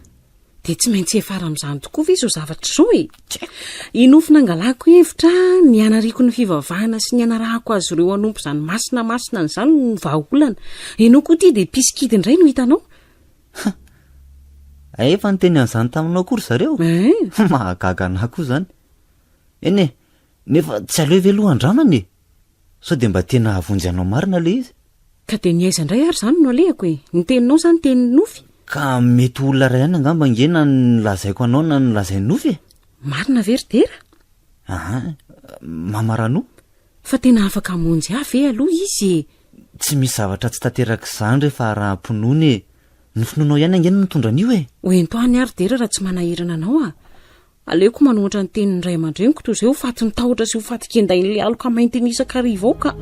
Dia tsy maintsy hiafara amin'izany tokoa ve izao zavatra izao e? Tsy haiko. I Nofy nangalako hevitra, ny hanariako ny fivavahana sy ny hanarahako azy ireo hanompo izany masina masina an'izany no vahaolana. Ianao koa ity dia mpisikidy indray no hitanao. Ha! Efa niteny an'izany taminao koa ry zareo? Eh! Mahagaga anà koa izany. Eny e, nefa tsy aleo ve aloha andramana e? Sao dia mba tena hahavonjy anao marina ilay izy? Ka dia ny aiza indray ary izany no alehako e? Ny teninao sa ny tenin'i Nofy? Ka mety ho olona iray ihany angamba ange na ny lazaiko anao na ny lazain'i Nofy e! Marina ve ry Dera? Aha, Mama Rano. Fa tena afaka hamonjy ahy ve aloha izy e? Tsy misy zavatra tsy tanterak'izany rehefa araham-pinoana e! Ny finoanao ihany ange no mitondra an'io e! Ho ento any ary Dera raha tsy manahirana anao a! Aleoko manohitra ny tenin'ny ray aman-dreniko toy izay ho fatin'ny tahotra sy ho faty kendain'ilay aloka mainty ny isan-kariva ao ka.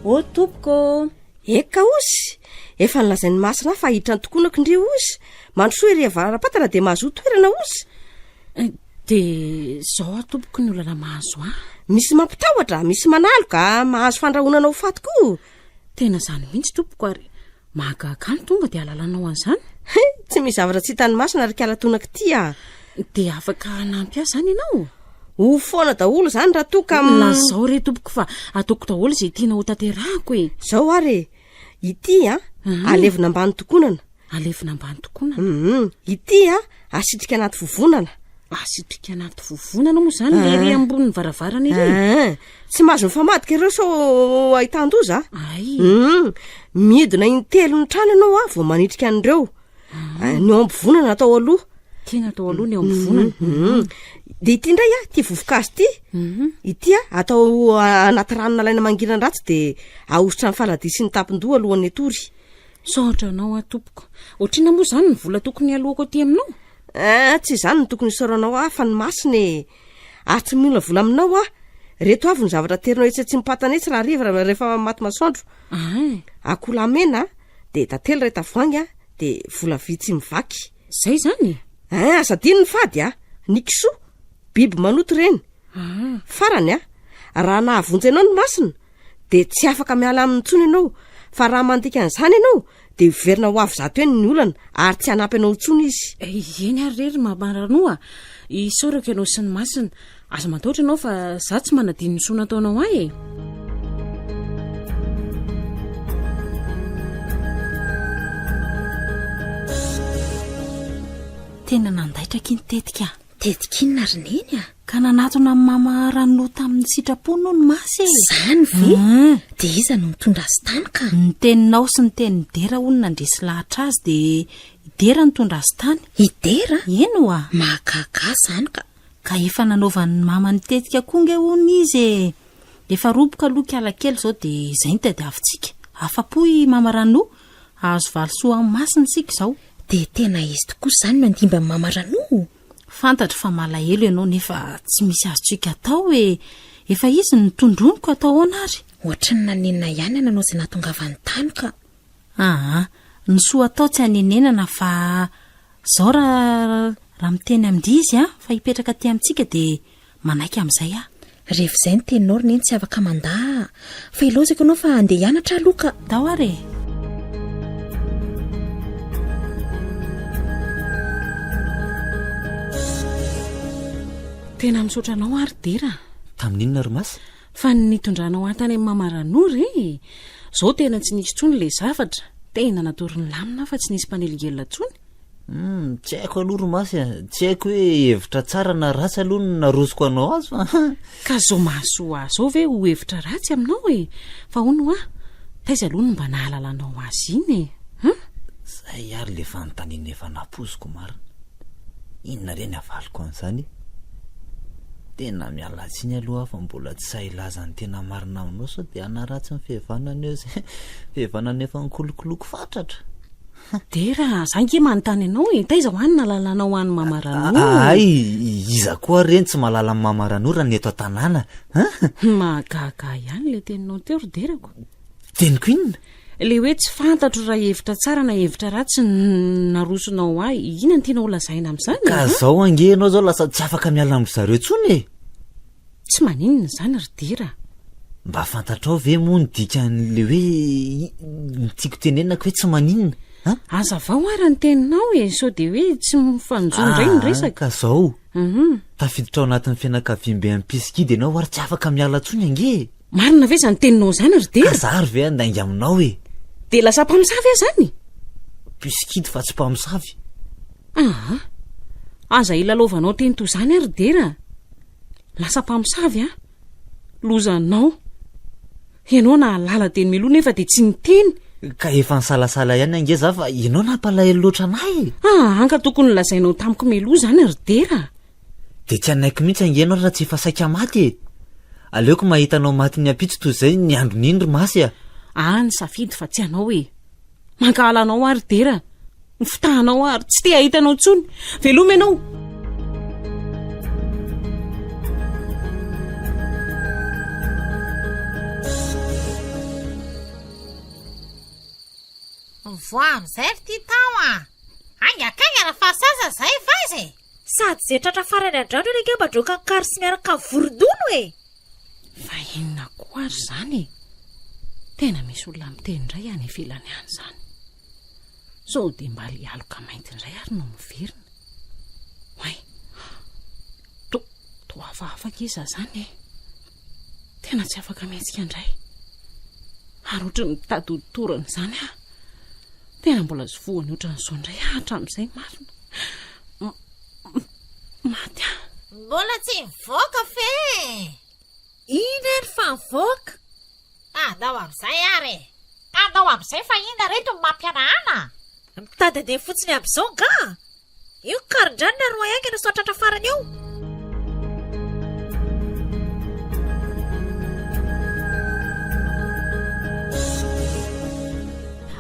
Ô tompoko ô! Eka ozy! Efa nolazain'i Masina ahy fa hiditra ny tokonako ndry ozy! Mandrosoa ery avara-patana dia mahazoa toerana ozy! Dia zao aho tompoko ny olana mahazo ahy. Misy mampitahotra, misy manaloka, mahazo fandrahonana ho faty koa. Tena izany mihitsy tompoko ary mahagaga ahy ny tonga dia halalanao an'izany. He, tsy misy zavatra tsy hitan'ny masina ry kala tonaka ity ah. Dia afaka hanampy ahy izany ianao? Ho foana daholo izany raha toa ka. Lazao re tompoko fa ataoko daholo izay tianao ho tanterahako e. Izao ary e, ity a, alevina ambany tokonana. Alevina ambany tokonana. Hum, ity a, asitrika anaty vovonana. Asitrika anaty vovonana moa izany le ery ambonin'ny varavarana ery? Ah, tsy mahazo mifamadika ireo sao ahitan-doza. Ay. Hum, midina intelo ny trano ianao a vao manitrika an'ireo. Ah, ny eo am-bovonana atao aloha. Tiana atao aloha ny eo am-bovonana. Hum. Dia ity indray a, ity vovokazo ity. Ity a, atao anaty rano nalaina mangiran-dratsy dia ahosotra amin'ny faladia sy ny tampon-doha alohan'ny hatory. Misaotra anao aho tompoko. Ohatr'inona moa izany ny vola tokony haloako aty aminao? Eh, tsy izany no tokony hisaoranao ahy fa ny masina e. Ary tsy mila vola aminao aho. Reto avy ny zavatra aterinao etsy atsimpatana etsy raha hariva rehefa maty masoandro. Ah. Akoholahy mena, dia tantely iray tavoahangy, dia vola vy tsy mivaky. Izay izany? Eh, aza adino ny fady a. Ny kisoa, biby maloto ireny. Ah. Farany a, raha nahavonjy anao ny masina, dia tsy afaka miala aminy intsony ianao, fa raha mandika an'izany ianao dia hiverina ho avy zato heny ny olana ary tsy hanampy anao intsony izy. Eny ary re ry Mama Ranoa a! Isaorako ianao sy ny masina. Aza matahotra ianao fa za tsy manadino ny soa nataonao ahy e! Tena nandaitra akia ny tetika a! Tetika inona ry Neny a? Ka nanatona an'i Mama Ranoa tamin'ny sitrapony hono Masy e! Izany ve? Dia iza no nitondra azy tany ka? Ny teninao sy ny tenin'i Dera hono nandresy lahatra azy dia i Dera nitondra azy tany. I Dera? Eny oa! Mahagaga ahy izany ka! Ka efa nanaovan'i Mama ny tetika koa nge hono izy e! Efa roboka aloha kiala kely izao dia izay no tadiavintsika. Afa-po i Mama Ranoa, hahazo valisoa amin'ny masina isika izao. Dia tena izy tokoa izany no handimby an'i Mama Ranoa? Fantatro fa malahelo ianao nefa tsy misy azontsika atao e! Efa izy no notondroiny ko atao ahoana ary? Ohatry ny nanenina ihany aho nanao izay nahatongavany tany ka. Aa, ny soa atao tsy hanenenana fa zao raha raha miteny amin-dry izy an fa hipetraka aty amintsika dia manaiky amin'izay aho. Rehefa izay ny teninao ry neny tsy afaka mandà a! Fa ilaozako ianao fa handeha hianatra aho aloha ka. Ndao ary e! Tena misaotra anao aho ry Dera a! Tamin'inona ry Masy? Fa ny nitondranao ahy tany amin'ny Mama Ranoa re e! Izao tena tsy nisy intsony ilay zavatra, tena natory nilamina aho fa tsy nisy mpanelingelina intsony. Humm, tsy haiko aloha ry Masy a, tsy haiko hoe hevitra tsara na ratsy aloha no narosoko anao azy fa. Ka zao mahasoa ahy zao ve ho hevitra ratsy aminao e? Fa hono hoa, taiza aloha no mba nahalalanao azy iny e? Hein? Zay ary le fanontaniana efa nampoiziko marina. Inona re ny havaliko an'izany e? Tena miala tsiny aloha aho fa mbola tsy sahy hilaza ny tena marina aminao sao dia hanaratsy ny fihavanana eo izay fihavanana efa nikolokoloko fatratra. Dera, za nge manontany anao e, taiza hoa ny nahalalanao an'i Mama Rano? Hay, iza koa re no tsy mahalala an'i Mama Rano raha ny eto an-tanàna an? Mahagaga ahy ihany ilay teninao teo ry Derako. Teniko inona? Ilay hoe tsy fantatro raha hevitra tsara na hevitra ratsy no narosonao ahy, inona no tianao holazaina amin'izany? Ka zao ange ianao zao lasa tsy afaka miala amin-dry zareo intsony e! Tsy maninona izany ry Dera a! Mba fantatrao ve moa ny dikan'ilay hoe ny tiako tenenina ko hoe tsy maninona an? Hazavao ara ny teninao e, sao dia hoe tsy mifanjohy indray ny resaka. Ka zao, tafiditra ao anatin'ny fianakaviambe am-pisikidy ianao ary tsy afaka miala intsony ange e! Marina ve izany teninao izany ry Dera? Ka za ary ve handainga aminao e! Dia lasa mpamosavy aho izany? Mpisikidy fa tsy mpamosavy. Aa! Aza ilalaovanao teny toy izany aho ry Dera a! Lasa mpamosavy aho. Lozanao. Ianao nahalala teny mialoha nefa dia tsy niteny. Ka efa nisalasala ihany ange za fa ianao nampalahelo loatra anay e. Ah, anka tokony nolazainao tamiko mialoha izany ry Dera a. Dia tsy hanaiky mihitsy ange ianao raha tsy efa saika maty e. Aleoko mahita anao maty ny ampitso toy izay ny andron'iny ry Masy a. Ahy ny safidy fa tsy anao e. Mankahala anao aho ry Dera. Mifitaha anao aho ary tsy te hahita anao intsony. Veloma ianao. Mivoaha amin'izay ry ty tao a! Haingankaingana fa sasa izay fa aiza e! Sady izay tratra farany andrano anie angamba droka kary sy miaraka vorondono e! Fa inona koa ary izany e? Tena misy olona miteny indray any ivelany any izany. Sao dia mba le aloka mainty indray ary no miverina. Oay! To, toa hafahafa akia izaho izany e! Tena tsy afaka mihetsika indray. Ary ohatry ny mitady ho torana izany aho. Tena mbola tsy voany ohatran'izao indray aho hatramin'izay marina. Maty aho. Mbola tsy mivoaka fe e! Iny ary fa mivoaka. Andao amin'izay ary e! Andao amin'izay fa inona reto no mampihanahana? Mitady handeha fotsiny amin'izao angaha? Io ny karin-dranona ary roay haingana sao tratra farany eo.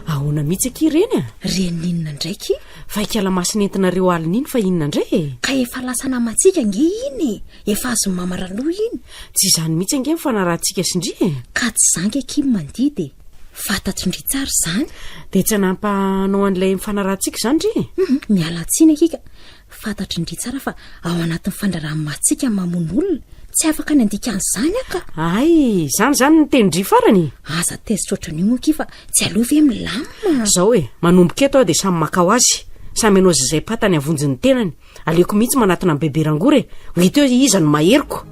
Ahoana mihitsy akia ireny a? Reny inona indray ki? Fa ikala masina entinareo alina iny fa inona indray e? Ka efa lasa namantsika ange iny e! Efa azon'i Mama Ranoa iny. Tsy izany mihitsy ange ny fanarahantsika sy ndry e! Ka tsy izany ange akia ny mandidy e! Fantatro ndry tsara izany. Dia tsy hanampa anao an'ilay mifanarahantsika izany ndry e? Hum, miala tsiny akia ka. Fantatro ndry tsara fa ao anatin'ny fandraharaha-matsika ny mamono olona. Tsy afaka ny handika an'izany aho ka. Hay, izany izany ny tenin-dry farany e? Aza tezitra ohatran'io moa akia fa tsy aleo ve milamina? Izao e, manomboka eto aho dia samy maka ho azy. Samy hanao izay patany havonjy ny tenany. Aleoko mihitsy manatona an'i Bebe Rangory e! Ho hita eo iza no maheriko.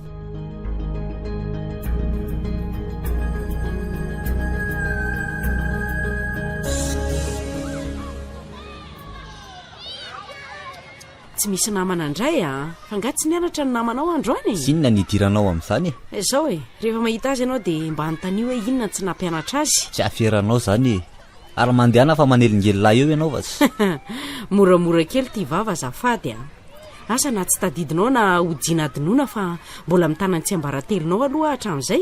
Tsy misy namana indray a! Fa nga tsy nianatra ny namanao androany e? Inona ny idiranao amin'izany e? Izao e, rehefa mahita azy ianao dia mba anontanio hoe inona no tsy nampianatra azy. Tsy aferanao izany e! Ary mandehana fa manelingelina ahy eo ianao fa tsy. Moramora kely ity vava azafady a! Asa na tsy tadidinao na hodiana adinoina fa mbola mitana ny tsiambaratelonao aloha aho hatramin'izay.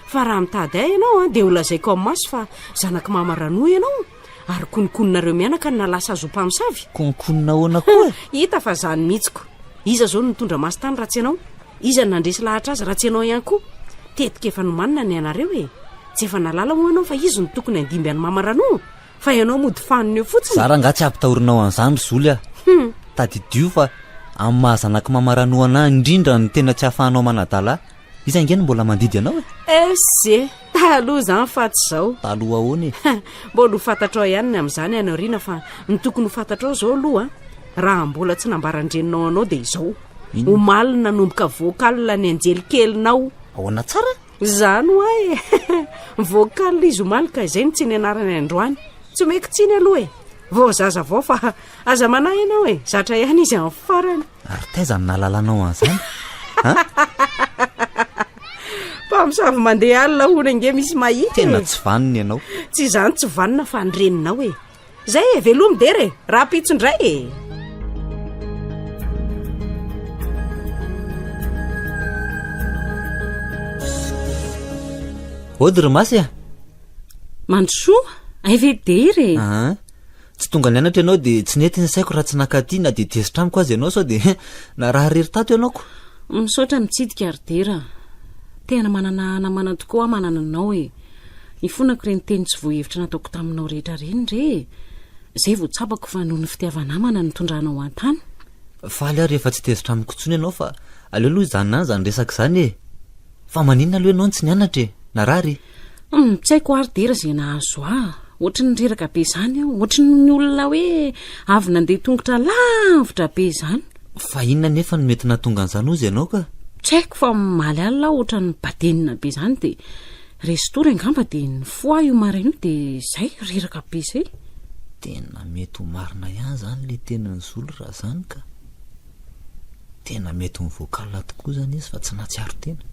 Fa raha mitady ahy ianao a, dia ho lazaiko amin'ny maso fa zanak'i Mama Ranoa ianao, ary kononkononareo mianaka no nahalasa azy ho mpamosavy. Kononkonona ahoana koa e? Hita fa izany mihitsy ko! Iza izao no nitondra maso tany raha tsy ianao? Iza no nandresy lahatra azy raha tsy ianao ihany koa? Tetika efa nomanina ny anareo e! Tsy efa nahalala moa ianao fa izy no tokony handimby an'i Mama Rano? Fa ianao mody fanina eo fotsiny? Za rangaha tsy ampitahorinao an'izany ry Zoly a! Tadidio fa amin'ny maha zanak'i Mama Rano anah indrindra no tena tsy ahafahanao manadala ahy. Iza ange no mbola mandidy anao e? SG, Taloha izany fa tsy izao. Taloha ahoana e? Mbola ho fantatrao ihany ny amin'izany any aoriana fa ny tokony ho fantatrao izao aloha an, raha mbola tsy nambaran-dreninao anao dia izao. Inona? Omaly nanomboka vocal ny anjely kelinao. Ahoana tsara? Izany hoa e! Vocal izy omaly ka izay no tsy nianarany androany. Tsy omeko tsiny aloha e! Vao zaza vao fa aza manahy ianao e! Zatra ihany izy amin'ny farany. Ary taiza no nahalalanao an'izany? An? Mpamosavy mandeha alina hono ange misy mahita e! Tena tsy vanona ianao. Tsy izany tsy vanona fa ny reninao e! Zay e, velomy dera e, rahampitso indray e. Ody ry Masy a! Mandrosoa, hay ve dera e! Aa, tsy tonga nianatra ianao dia tsy nety ny saiko raha tsy nakaty na dia tezitra amiko aza ianao sao dia narary ery tato ianao ko. Misaotra mitsidika ry dera. Tena manana namana tokoa aho manana anao e. Ifonako ireny teny tsy voahevitra nataoko taminao rehetra ireny re e! Izay vao tsapako fa noho ny fitiava-namana no nitondranao ahy tany. Faly aho rehefa tsy tezitra amiko intsony ianao fa aleo aloha hijanona any izany resaka izany e! Fa maninona aloha ianao no tsy nianatra e? Narary? Hum, tsy haiko ary dera izay nahazo ahy. Ohatry ny reraka be izany aho, ohatry ny olona hoe avy nandeha tongotra lavitra be izany. Fa inona anefa no mety nahatonga an'izany hozy ianao ka? Tsy haiko fa omaly alina aho ohatran'ny badenina be izany dia Restory angamba dia nifoha aho io maraina io dia izay, reraka be izay. Tena mety ho marina ihany izany ilay tenin'i Zoly raha izany ka. Tena mety ho vocal tokoa izany izy fa tsy nahatsiaro tena.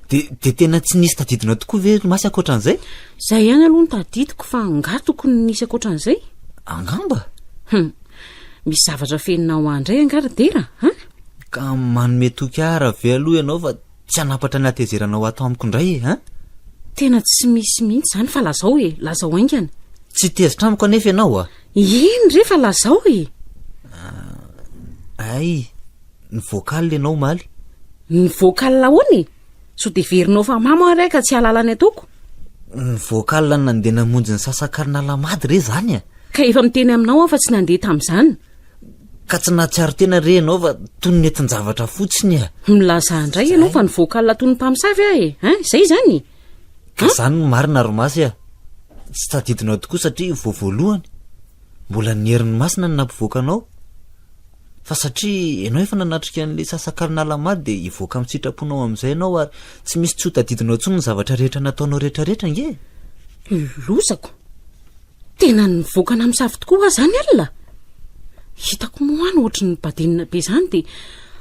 Dia dia tena tsy nisy tadidina tokoa ve ry Masy ankoatran'izay? Izay ihany aloha no tadidiko fa angaha tokony nisy ankoatran'izay? Angamba? Hum. Misy zavatra fenina ao ahy indray angaha ry Dera an? Ka manome toky ahy raha ve aloha ianao fa Tsy hanapatra ny hatezeranao ato amiko indray e, an? Tena tsy misy mihitsy izany fa lazao e, lazao haingana. Tsy tezitra amiko anefa ianao a? Eny re fa lazao e! Hay, ny vocal ianao omaly. Ny vocal ahoana e? Sao dia heverinao fa mamo aho re ka tsy hahalala ny ataoko? Ny vocal nandeha namonjy ny sasakalina alahamady re izany a! Ka efa miteny aminao aho fa tsy nandeha tamin'izany. Ka tsy nahatsiaro tena re ianao fa toy ny nentin-javatra fotsiny a! Milaza indray ianao fa nivoaka alina toy ny mpamosavy aho e! Hein? Izay izany? Ka izany no marina ry Masy a! Tsy tadidinao tokoa satria vao voalohany. Mbola ny herin'ny masina no nampivoaka anao. Fa satria ianao efa nanatrika an'ilay sasakalina alahady dia hivoaka amin'ny sitraponao amin'izay ianao ary tsy misy tsy ho tadidinao intsony ny zavatra rehetra nataonao rehetrarehetra ange e! Lozako! Tena nivoaka namosavy tokoa aho izany alina! Hitako moa any ohatry ny badinina be izany dia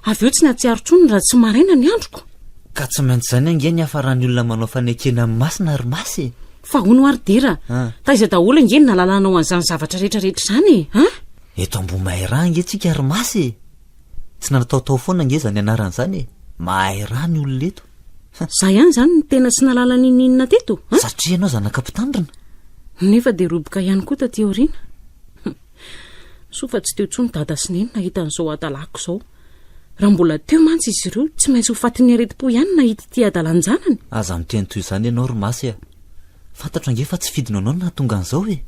avy eo tsy nahatsiaro intsony raha tsy maraina ny androko. Ka tsy maintsy izany ange ny hiafaran'ny olona manao fanekena amin'ny masina ry Masy e! Fa hono ary Dera, taiza daholo ange no nahalalanao an'izany zavatra rehetrarehetra izany e? An? Eto Ambohimahairaha ange tsika ry Masy e! Tsy nataotao foana ange izany anarana izany e! Mahairaha ny olona eto. Za ihany izany no tena tsy nahalala n'inon'inona teto an? Satria ianao zanaka mpitandrina. Nefa dia roboka ihany koa taty aoriana. Soa fa tsy teo intsony dada sy neny nahita an'izao hadalako izao. Raha mbola teo mantsy izy ireo, tsy maintsy ho fatin'ny aretim-po ihany nahita ity hadalan-janany. Aza miteny toy izany ianao ry Masy a! Fantatro ange fa tsy fidiny anao no nahatonga an'izao e!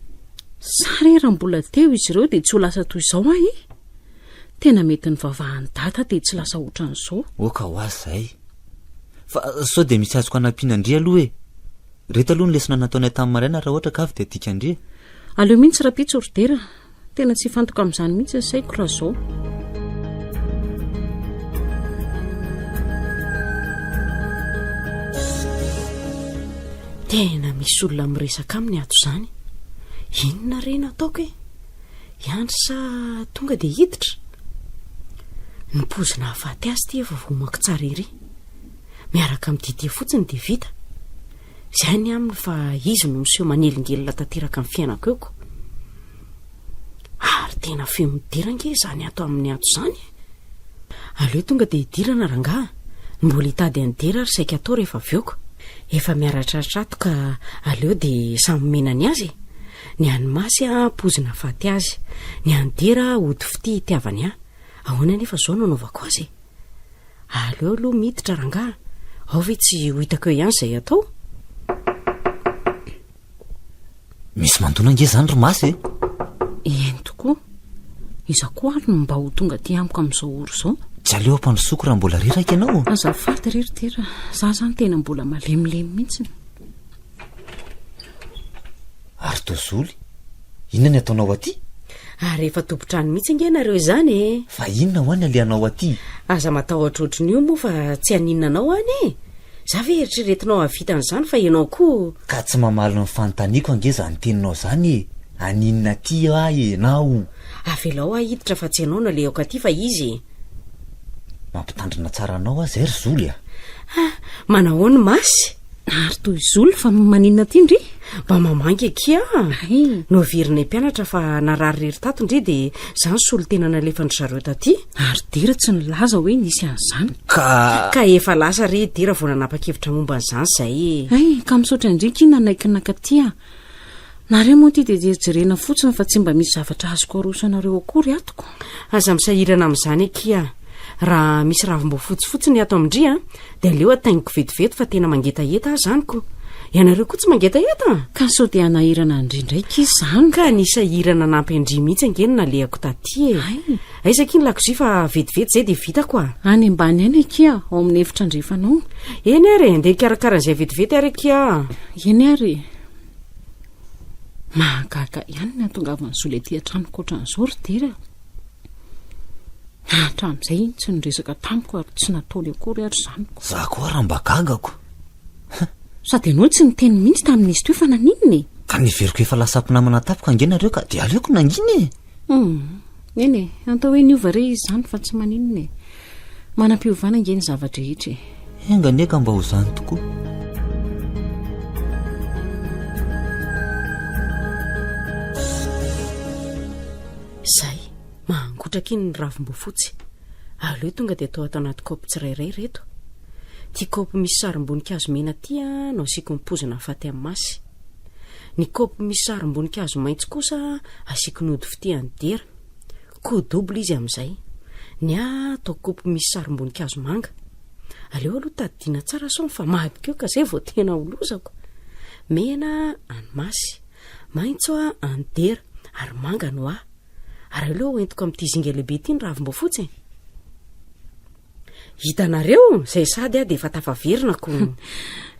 Sa re raha mbola teo izy ireo dia tsy ho lasa toy izao aho e! Tena mety nivavahan'i Dada dia tsy lasa ohatran'izao. Oka ho azy izay. Fa sao dia misy azoko anampiana an-dry aloha e! Ireto aloha ny lesona nataonay tamin'ny maraina raha ohatra ka avy dia adika an-dry e! Aleo mihitsy rahampitso ry Dera. Tena tsy hifantoka amin'izany mihitsy ny saiko raha izao. Tena misy olona miresaka aminy ato izany. Inona re no ataoko e? Hiandry sa tonga dia hiditra? Ny pozy nahafaty azy ity efa voamaky tsara ery. Miaraka amin'i Didier fotsiny dia vita. Izay ny aminy fa izy no miseho manelingelina tanteraka ny fiainako eo ko. Ary tena feo midera ange izany ato aminy ato izany e. Aleo tonga dia hidirana rangaha, ny mbola hitady an'i Dera ary saika atao rehefa avy eo ko. Efa miara-tratra ato ka aleo dia samy omena ny azy e. Ny an'i Masy a pozina faty azy, ny an'i Dera ody fitia itiavany ahy. Ahoana anefa izao no anaovako azy e? Aleo aloha miditra rangaha, ao ve tsy ho hitako eo ihany izay atao? Misy mandona ange izany ry Masy e! Eny tokoa. Iza koa ary no mba ho tonga aty amiko amin'izao ora izao? Tsy aleo ampandrosoako raha mbola reraka ianao? Azafady re ry Dera, za izany tena mbola malemilemy mihitsy. Ary Dozoly, inona ny ataonao aty? Ary efa tompon-trano mihitsy ange nareo izany e! Fa inona hoa ny alehanao aty? Aza matahotra ohatrin'io moa fa tsy haninona anao any e! Za ve eritreretinao hahavita an'izany fa ianao koa. Ka tsy mamaly ny fanontaniako ange izany teninao izany e! Haninona aty aho ianao? Avelao aho hiditra fa tsy ianao no alehako aty fa izy e! Mampitandrina tsara anao aho izay ry Zoly a! Ah! Manahoana Masy? Ary toy Zoly fa maninona aty ndry? Mba mamangy akia a! Noheverinay mpianatra fa narary irery tato ndry dia za ny solontena nalefan-dry zareo taty. Ary Dera tsy nilaza hoe nisy an'izany. Ka. Ka efa lasa re Dera vao nanapa-kevitra momba an'izany izay e! Hay, ka misaotra indry akia nanaiky nankaty a! Nareo moa ity dia jerijerena fotsiny fa tsy mba misy zavatra azoko aroso anareo akory atoko. Aza misahirana amin'izany akia. Raha misy ravim-boafotsy fotsiny ato amin-dry a, dia aleo atainiko vetivety fa tena mangetaheta aho izany ko. Ianareo koa tsy mangetaheta? Ka sao dia hanahirana an-dry indray akia izany. Ka nisahirana nanampy an-dry mihitsy ange no nalehako taty e. Hay. Aiza akia ny lakozia fa vetivety izay dia vitako a. Any ambany any akia, ao amin'ny efitra andrefanao. Eny ary e, andeha hikarakara an'izay vetivety ary akia a. Eny ary e. Mahagaga ihany ny hahatongavan'i Zoly aty an-tranoko ohatran'izao ry Dera a. Hatramin'izay iny tsy niresaka tamiko ary tsy nataony akory ary izany ko. Za koa raha mba gagako. Sady ianao tsy niteny mihitsy tamin'izy teo fa naninona e? Ka neveriko efa lasa mpinamana tampoka ange nareo ka dia aleoko nangina e. Hum, eny e, atao hoe niova re izy izany fa tsy maninona e. Manam-piovana ange ny zava-drehetra e. Enga anie ka mba ho izany tokoa. Izay, mahangotraka iny ny ravim-boafotsy. Aleo tonga dia atao ato anaty kaopy tsirairay ireto. Ity kaopy misy sarim-boninkazo mena ity no asiako ny pozina hafaty amin'ny masy. Ny kaopy misy sarim-boninkazo maitso kosa asiako ny ody fitia an'i Dera. Koa double izy amin'izay. Ny ahy atao kaopy misy sarim-boninkazo manga. Aleo aloha tadidiana tsara sao mifamadika eo ka izay vao tena ho lozako. Mena an'i Masy, maitso an'i Dera. Ary manga no ahy. Ary aleo ho entiko amin'ity zinga lehibe ity ny ravim-boafotsy e. Hitanareo, izay sady aho dia efa tafaverina ko.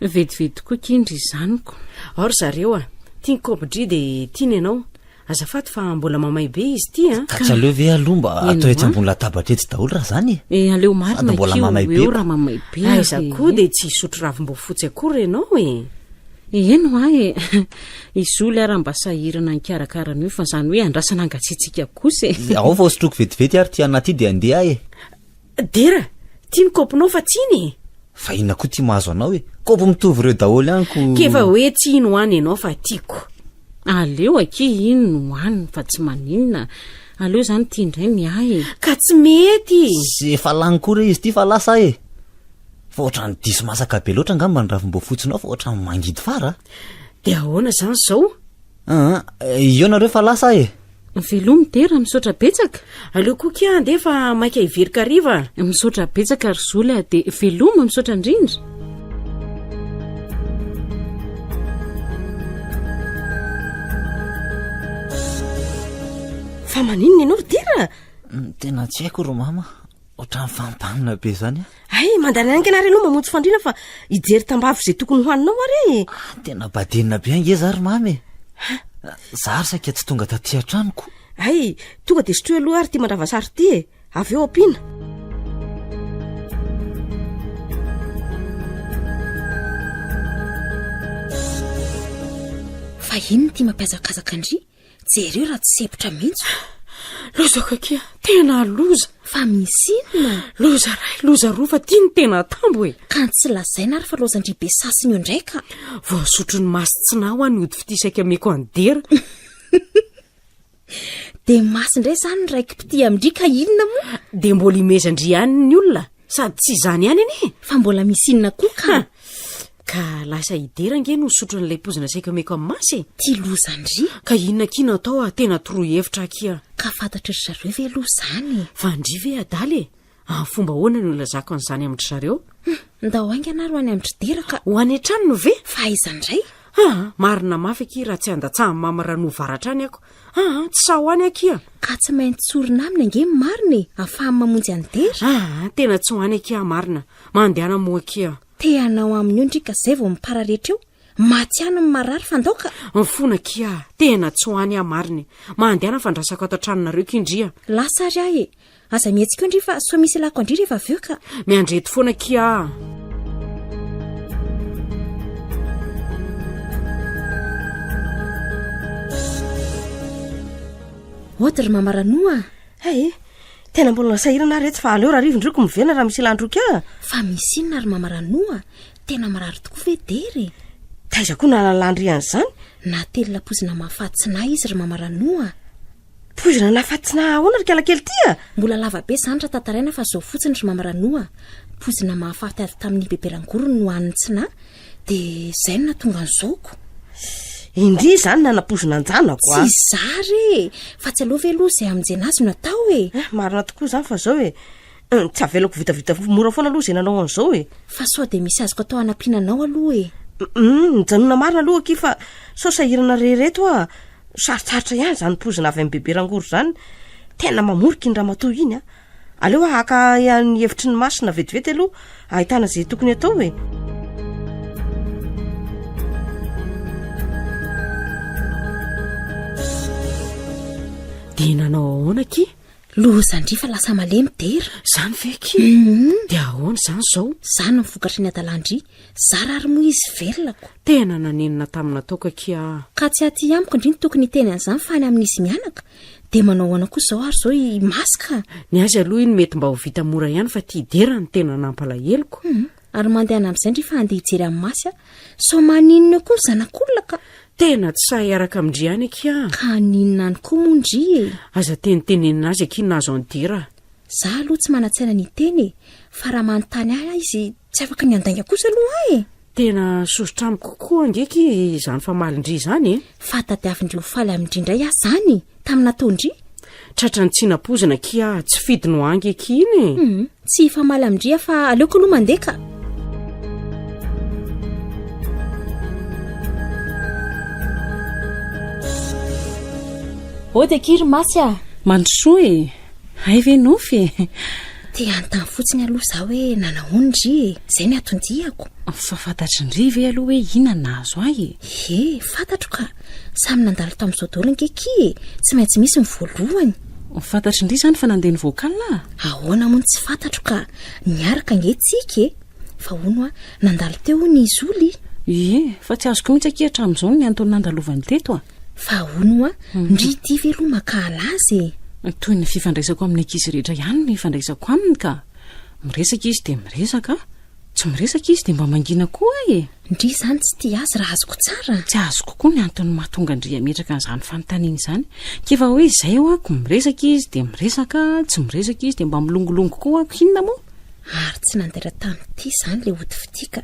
Vetivety tokoa kindry izany ko. Ao ry zareo a, tia ny kaopy-dry dia tiany ianao. Azafady fa mbola mamay be izy ity a. Ka tsy aleo ve aloha mba atao etsy ambony latabatra etsy daholo raha izany e? Eh, aleo marina Sady mbola akia mamay be eo ko. raha mamay be Aiza ary koa e. dia tsy hisotro ravim-boafotsy akory ianao e. Eny hoa e. I Zoly ary mba sahirana nikarakara an'io fa izany hoe andrasana hangatsiatsiaka kosa e. Ao fa hosotroiko vetivety ary ity anaty ity dia andeha aho e. Dera, ity ny kaopinao fa tsy iny e. Fa inona koa ity mahazo anao e? Kaopy mitovy ireo daholo ihany ko. K'efa hoe tsy iny ho any ianao fa tiako. Aleo akia iny no hoaniny fa tsy maninona. Aleo izany ity indray ny ahy e. Ka tsy mety e. Tsy efa lany koa re izy ity fa lasa aho e. Fa ohatran'ny diso masaka be loatra angamba ny ravim-boafotsinao fa ohatran'ny mangidy fara a. Dia ahoana izany izao? Aa, eo nareo fa lasa aho e. Veloma Dera, misaotra betsaka. Aleo koa kia andeha fa maika hiverika hariva. Misaotra betsaka ry Zoly a, dia veloma, misaotra indrindra. Fa maninona ianao ry Dera? Tena tsy haiko ry mama. Ohatran'ny fampanina be izany a. Hay, mandany haingana ary ianao mamonjy fandriana fa hijery tambavy izay tokony hohaninao ary e. Ah, tena badenina be ange za ry mamy e. Za ary saika tsy tonga taty an-tranoko. Hay, tonga dia sotroy aloha ary ity mandrava sary ity e. Avy eo ampiana. Fa inona ity mampiazakazaka an-dry? Jereo raha tsy sempotra mihitsy. Lozako akia, tena loza. Fa misy inona? Loza ray, loza roa fa ty no tena atambo e. Ka ny tsy lazaina ary fa lozan-dry be sasiny io indray ka. Voasotro ny masy tsy naho aho ny ody fitia saika ameko an'i Dera. Dia masy indray izany ny raiki-pitia amin-dry ka inona moa? Dia mbola imezan-dry ihany ny olona. Sady tsy izany ihany anie. Fa mbola misy inona koa ka? Ka lasa i Dera ange no sotron'ilay pozina saika omeko amin'i Masy e. Ty loza ndry. Ka inona akia no atao ah, tena toroy hevitra akia. Ka fantatry ry zareo ve aloha izany e? Fa ndry ve adala e? Amin'ny fomba ahoana no ilazako an'izany amin-dry zareo? Hum, ndao haingana ary ho any amin-dry Dera ka. Ho any an-tranony ve? Fa aiza indray? Aa, marina mafy akia raha tsy handatsahan'i Mama Ranovaratra any ako. Aa, tsy sahy ho any akia. Ka tsy maintsy tsorina aminy ange ny marina e, ahafahany mamonjy an'i Dera. Aa, tena tsy ho any akia marina. Mandehana moa akia. Te hanao aminy io ndry ka zay vao mipararetra eo, maty ihany ny marary fa ndao ka. Mifona akia, tena tsy ho any aho marina e. Mandehana fa andrasako ato an-tranonareo akia ndry a. Lasa ary aho e. Aza mihetsika eo ndry fa sao misy ilako an-dry rehefa avy eo ka. Miandry eto foana akia a. Ody ry Mama Ranoa a! Hay, tena mbola sahirana aho retsy fa aleo Rarivo ndroko miverina raha misy ilan-droky ahy. Fa misy inona ry Mama Ranoa a? Tena marary tokoa ve Dera e? Taiza koa nahalalan-dry an'izany? Natelina poizina mahafaty tsy nahy izy ry Mama Ranoa a! Poizina nahafaty tsy nahy ahoana ry kalakely ity a? Mbola lava be izany raha tantaraina fa izao fotsiny ry Mama Ranoa a! Poizina mahafaty avy tamin'ny bebe rangoriny no hanin'ny tsy nahy dia izay no nahatonga an'izao ko. Indry izany nanapoizina an-janako a! Tsy izaho re e! Fa tsy aleo ve aloha izay hamonjena azy no atao e! Eh, marina tokoa izany fa izao e! Tsy avelako vitavita mora foana aloha izay nanao an'izao e! Fa sao dia misy azoko atao hanampiana anao aloha e! Hum, mijanona marina aloha akia fa sao sahirana re ireto aho. Sarotsarotra ihany izany poizina avy amin'i Bebe Rangory izany. Tena mamorika iny ramatoa iny a. Aleo haka ny hevitry ny masina vetivety aloha ahitana izay tokony atao e. Dia nanao ahoana akia? Loza ndry fa lasa malemy Dera. Zany ve akia? Mm. Dia ahoana izany izao? Zany ny vokatry ny adalan-dry. Zara ary moa izy velona ko. Tena nanenina tamin'ny nataoko akia aho. Ka tsy aty amiko ndry no tokony hiteny an'izany fa any amin'izy mianaka. Dia manao ahoana kosa izao ary izao i Masy ka? Ny azy aloha iny mety mba ho vita mora ihany fa ity Dera no tena nampalaheloko. Hum, ary mandehana amin'izay ndry fa handeha hijery an'i Masy aho. Sao maninona eo koa ny zanak'olona ka. Tena tsy sahy hiaraka amin-dry ihany akia a. Ka haninona any koa moa ndry e? Aza tenitenenina azy akia nahazo an'i Dera. Za aloha tsy manan-tsaina ny hiteny e, fa raha manontany ahy izy tsy afaka ny handainga kosa aloha aho e. Tena sosotra amiko kokoa ange akia izany famalin-dry izany e. Fa tadiavin-dry ho faly amin-dry indray aho izany, tamin'ny nataon-dry. Tratran'ny tsy nampoizina akia aho, tsy fidiny ho ange akia iny e. Hum, tsy hifamaly amin-dry aho fa aleoko aloha mandeha ka. Ody akia ry Masy a! Mandrosoa e! Hay ve nofy e! Te hanontany fotsiny aloha za hoe nanahoana ndry e! Zay ny anton-diako. Fa fantatry ndry ve aloha hoe inona no nahazo ahy e? Ie, fantatro ka! Samy nandalo tamin'izao daholo ange akia e! Tsy maintsy misy ny voalohany. Fantatry ndry izany fa nandeha ny vocal a! Ahoana moa no tsy fantatro ka! Niaraka ange tsika e! Fa hono hoa, nandalo teo hono i Zoly? Ie, fa tsy azoko mihitsy akia hatramin'izao ny antony nandalovany teto a! Fa hono hoa, ndry ity ve aloha mankahala azy e? Toy ny fifandraisako amin'ny ankizy rehetra ihany no ifandraisako aminy ka! Miresaka izy dia miresaka, tsy miresaka izy dia mba mangina koa aho e! Ndry izany tsy tia azy raha azoko tsara? Tsy azoko koa ny antony mahatonga an-dry hametraka an'izany fanontaniana izany. K'efa hoe izay ho'ako, miresaka izy dia miresaka, tsy miresaka izy dia mba milongilongy koa ho'ako, inona moa? Ary tsy nandaitra tamin'ity izany ilay ody fitia ka!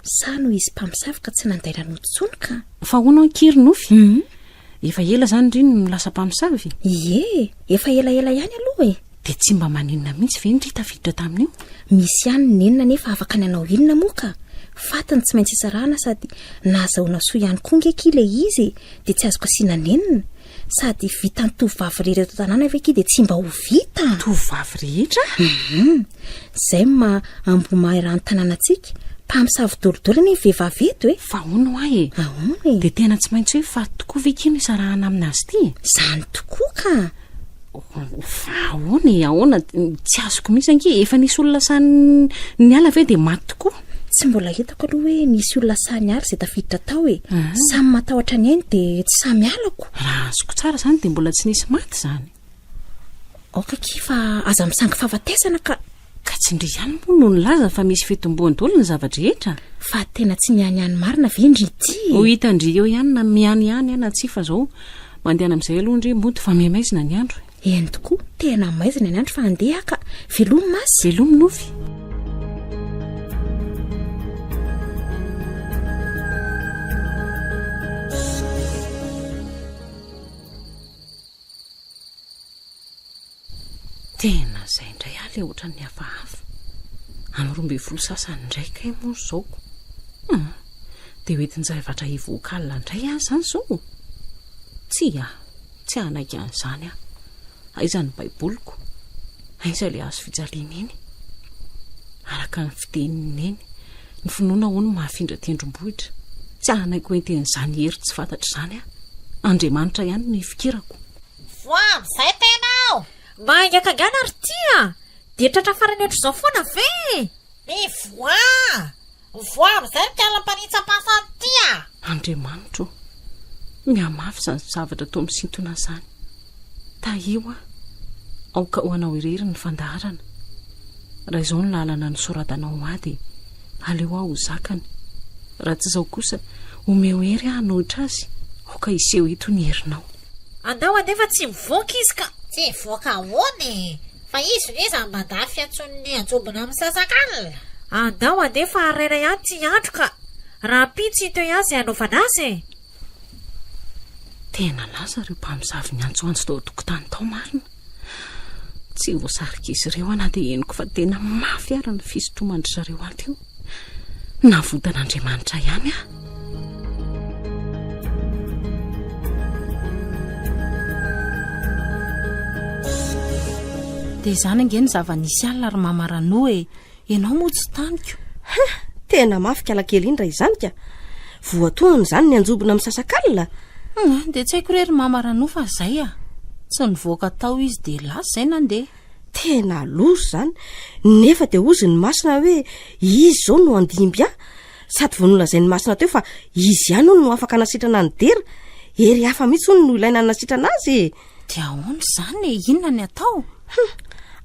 Sa noho izy mpamosavy ka tsy nandaira nody intsony ka? Fa hono ankia ry Nofy? Efa ela izany ry no lasa mpamosavy? Ie, efa elaela ihany aloha e! Dia tsy mba maninona mihitsy ve ndry tafiditra tamin'io? Misy ihany ny nenina nefa afaka ny hanao inona moa ka? Faty ny tsy maintsy isarahana sady nahazahoana soa ihany koa nge akia ilay izy e! Dia tsy azoko asiana nenina. Sady vitan'ny tovovavy rehetra eto an-tanàna ve akia dia tsy mba ho vita? Tovovavy rehetra? Hum, izay no maha Ambohimahay tanàna antsika. Mpamosavy dolidoly anie ny vehivavy eto e! Fa hono hoa e! Ahoana e? Dia tena tsy maintsy hoe faty tokoa ve akia no hisarahana amin'azy ity e? Izany tokoa ka! Fa ahoana e, ahoana? Tsy azoko mihitsy ange, efa nisy olona sahy niala ve dia maty tokoa? Tsy mbola hitako aloha hoe nisy olona sahy niala izay tafiditra tao e. Samy matahotra ny ainy dia tsy sahy miala ko. Raha azoko tsara izany dia mbola tsy nisy maty izany. Aoka akia fa aza misangy fahafatesana ka. Ka tsy ndry ihany moa no nilaza fa misy fitomboany daholo ny zava-drehetra? Fa tena tsy mianiany marina ve ndry ity e? Ho hitan-dry eo ihany na mianiany aho na tsia fa zao mandehana amin'izay aloha ndry mody fa mihamaizina ny andro e. Eny tokoa, tena maizina ny andro fa andeha aho ka. Velomy masy. Velomy nofy. Tena izay indray aho ilay ohatran'ny hafahafa. Amin'ny 12 sasany indray kay moa izao ko. Hum, dia hoentin-javatra hivoaka alina indray aho izany izao? Tsia, tsy hanaiky an'izany aho. Aiza ny Baiboliko? Aiza ilay hazo fijaliana iny? Araka ny fitenin'i Neny, ny finoana hono mahafindra tendrombohitra. Tsy hanaiky hoentin'izany hery tsy fantatro izany aho. Andriamanitra ihany no ifikirako. Voa amin'izay tena aho! Mba haingakangana ry ty a! Dia tratra farany ohatr'izao foana ve e? Mivoaha! Mivoaha amin'izay ry kala mpanitsa-pasana ity a! Andriamanitro ô! Mihamafy izany zavatra toa misintona izany. Tahio aho. Aoka ho anao irery ny fandaharana. Raha izao ny lalana nosoratanao ho ahy dia aleo aho ho zakany. Raha tsy izao kosa, omeo hery aho hanohitra azy. Aoka hiseho eto ny herinao. Andao anefa tsy mivoaka izy ka. Tsy hivoaka ahoana e? Fa izy ve izany mandà fiantson'ny anjombona misasakalina? Andao anefa haraina ihany ity andro ka. Rahampitso ito ihany izay hanaovana azy e. Tena lasa ireo mpamosavy niantsoantso tao an-tokotany tao marina. Tsy voasarik'izy ireo aho na dia henoko fa tena mafy ary ny fisintoman-dry zareo ahy teo. Navotan'Andriamanitra ihany aho. Dia izany ange ny zava-nisy alina ry Mama Rano e! Ianao moa tsy taniko. Ha! Tena mafy kalakely iny raha izany ka! Voatohana izany ny anjobona misasakalina? Hum, dia tsy haiko re ry Mama Rano fa izay a! Tsy nivoaka tao izy dia lasa izay nandeha. Tena loza izany! Nefa dia hozy ny masina hoe izy izao no handimby ahy. Sady vao nolazain'i Masina teo fa izy ihany hono no afaka hanasitrana an'i Dera. Hery hafa mihitsy hono no ilaina hanasitrana azy e! Dia ahoana izany e? Inona ny atao? Hum!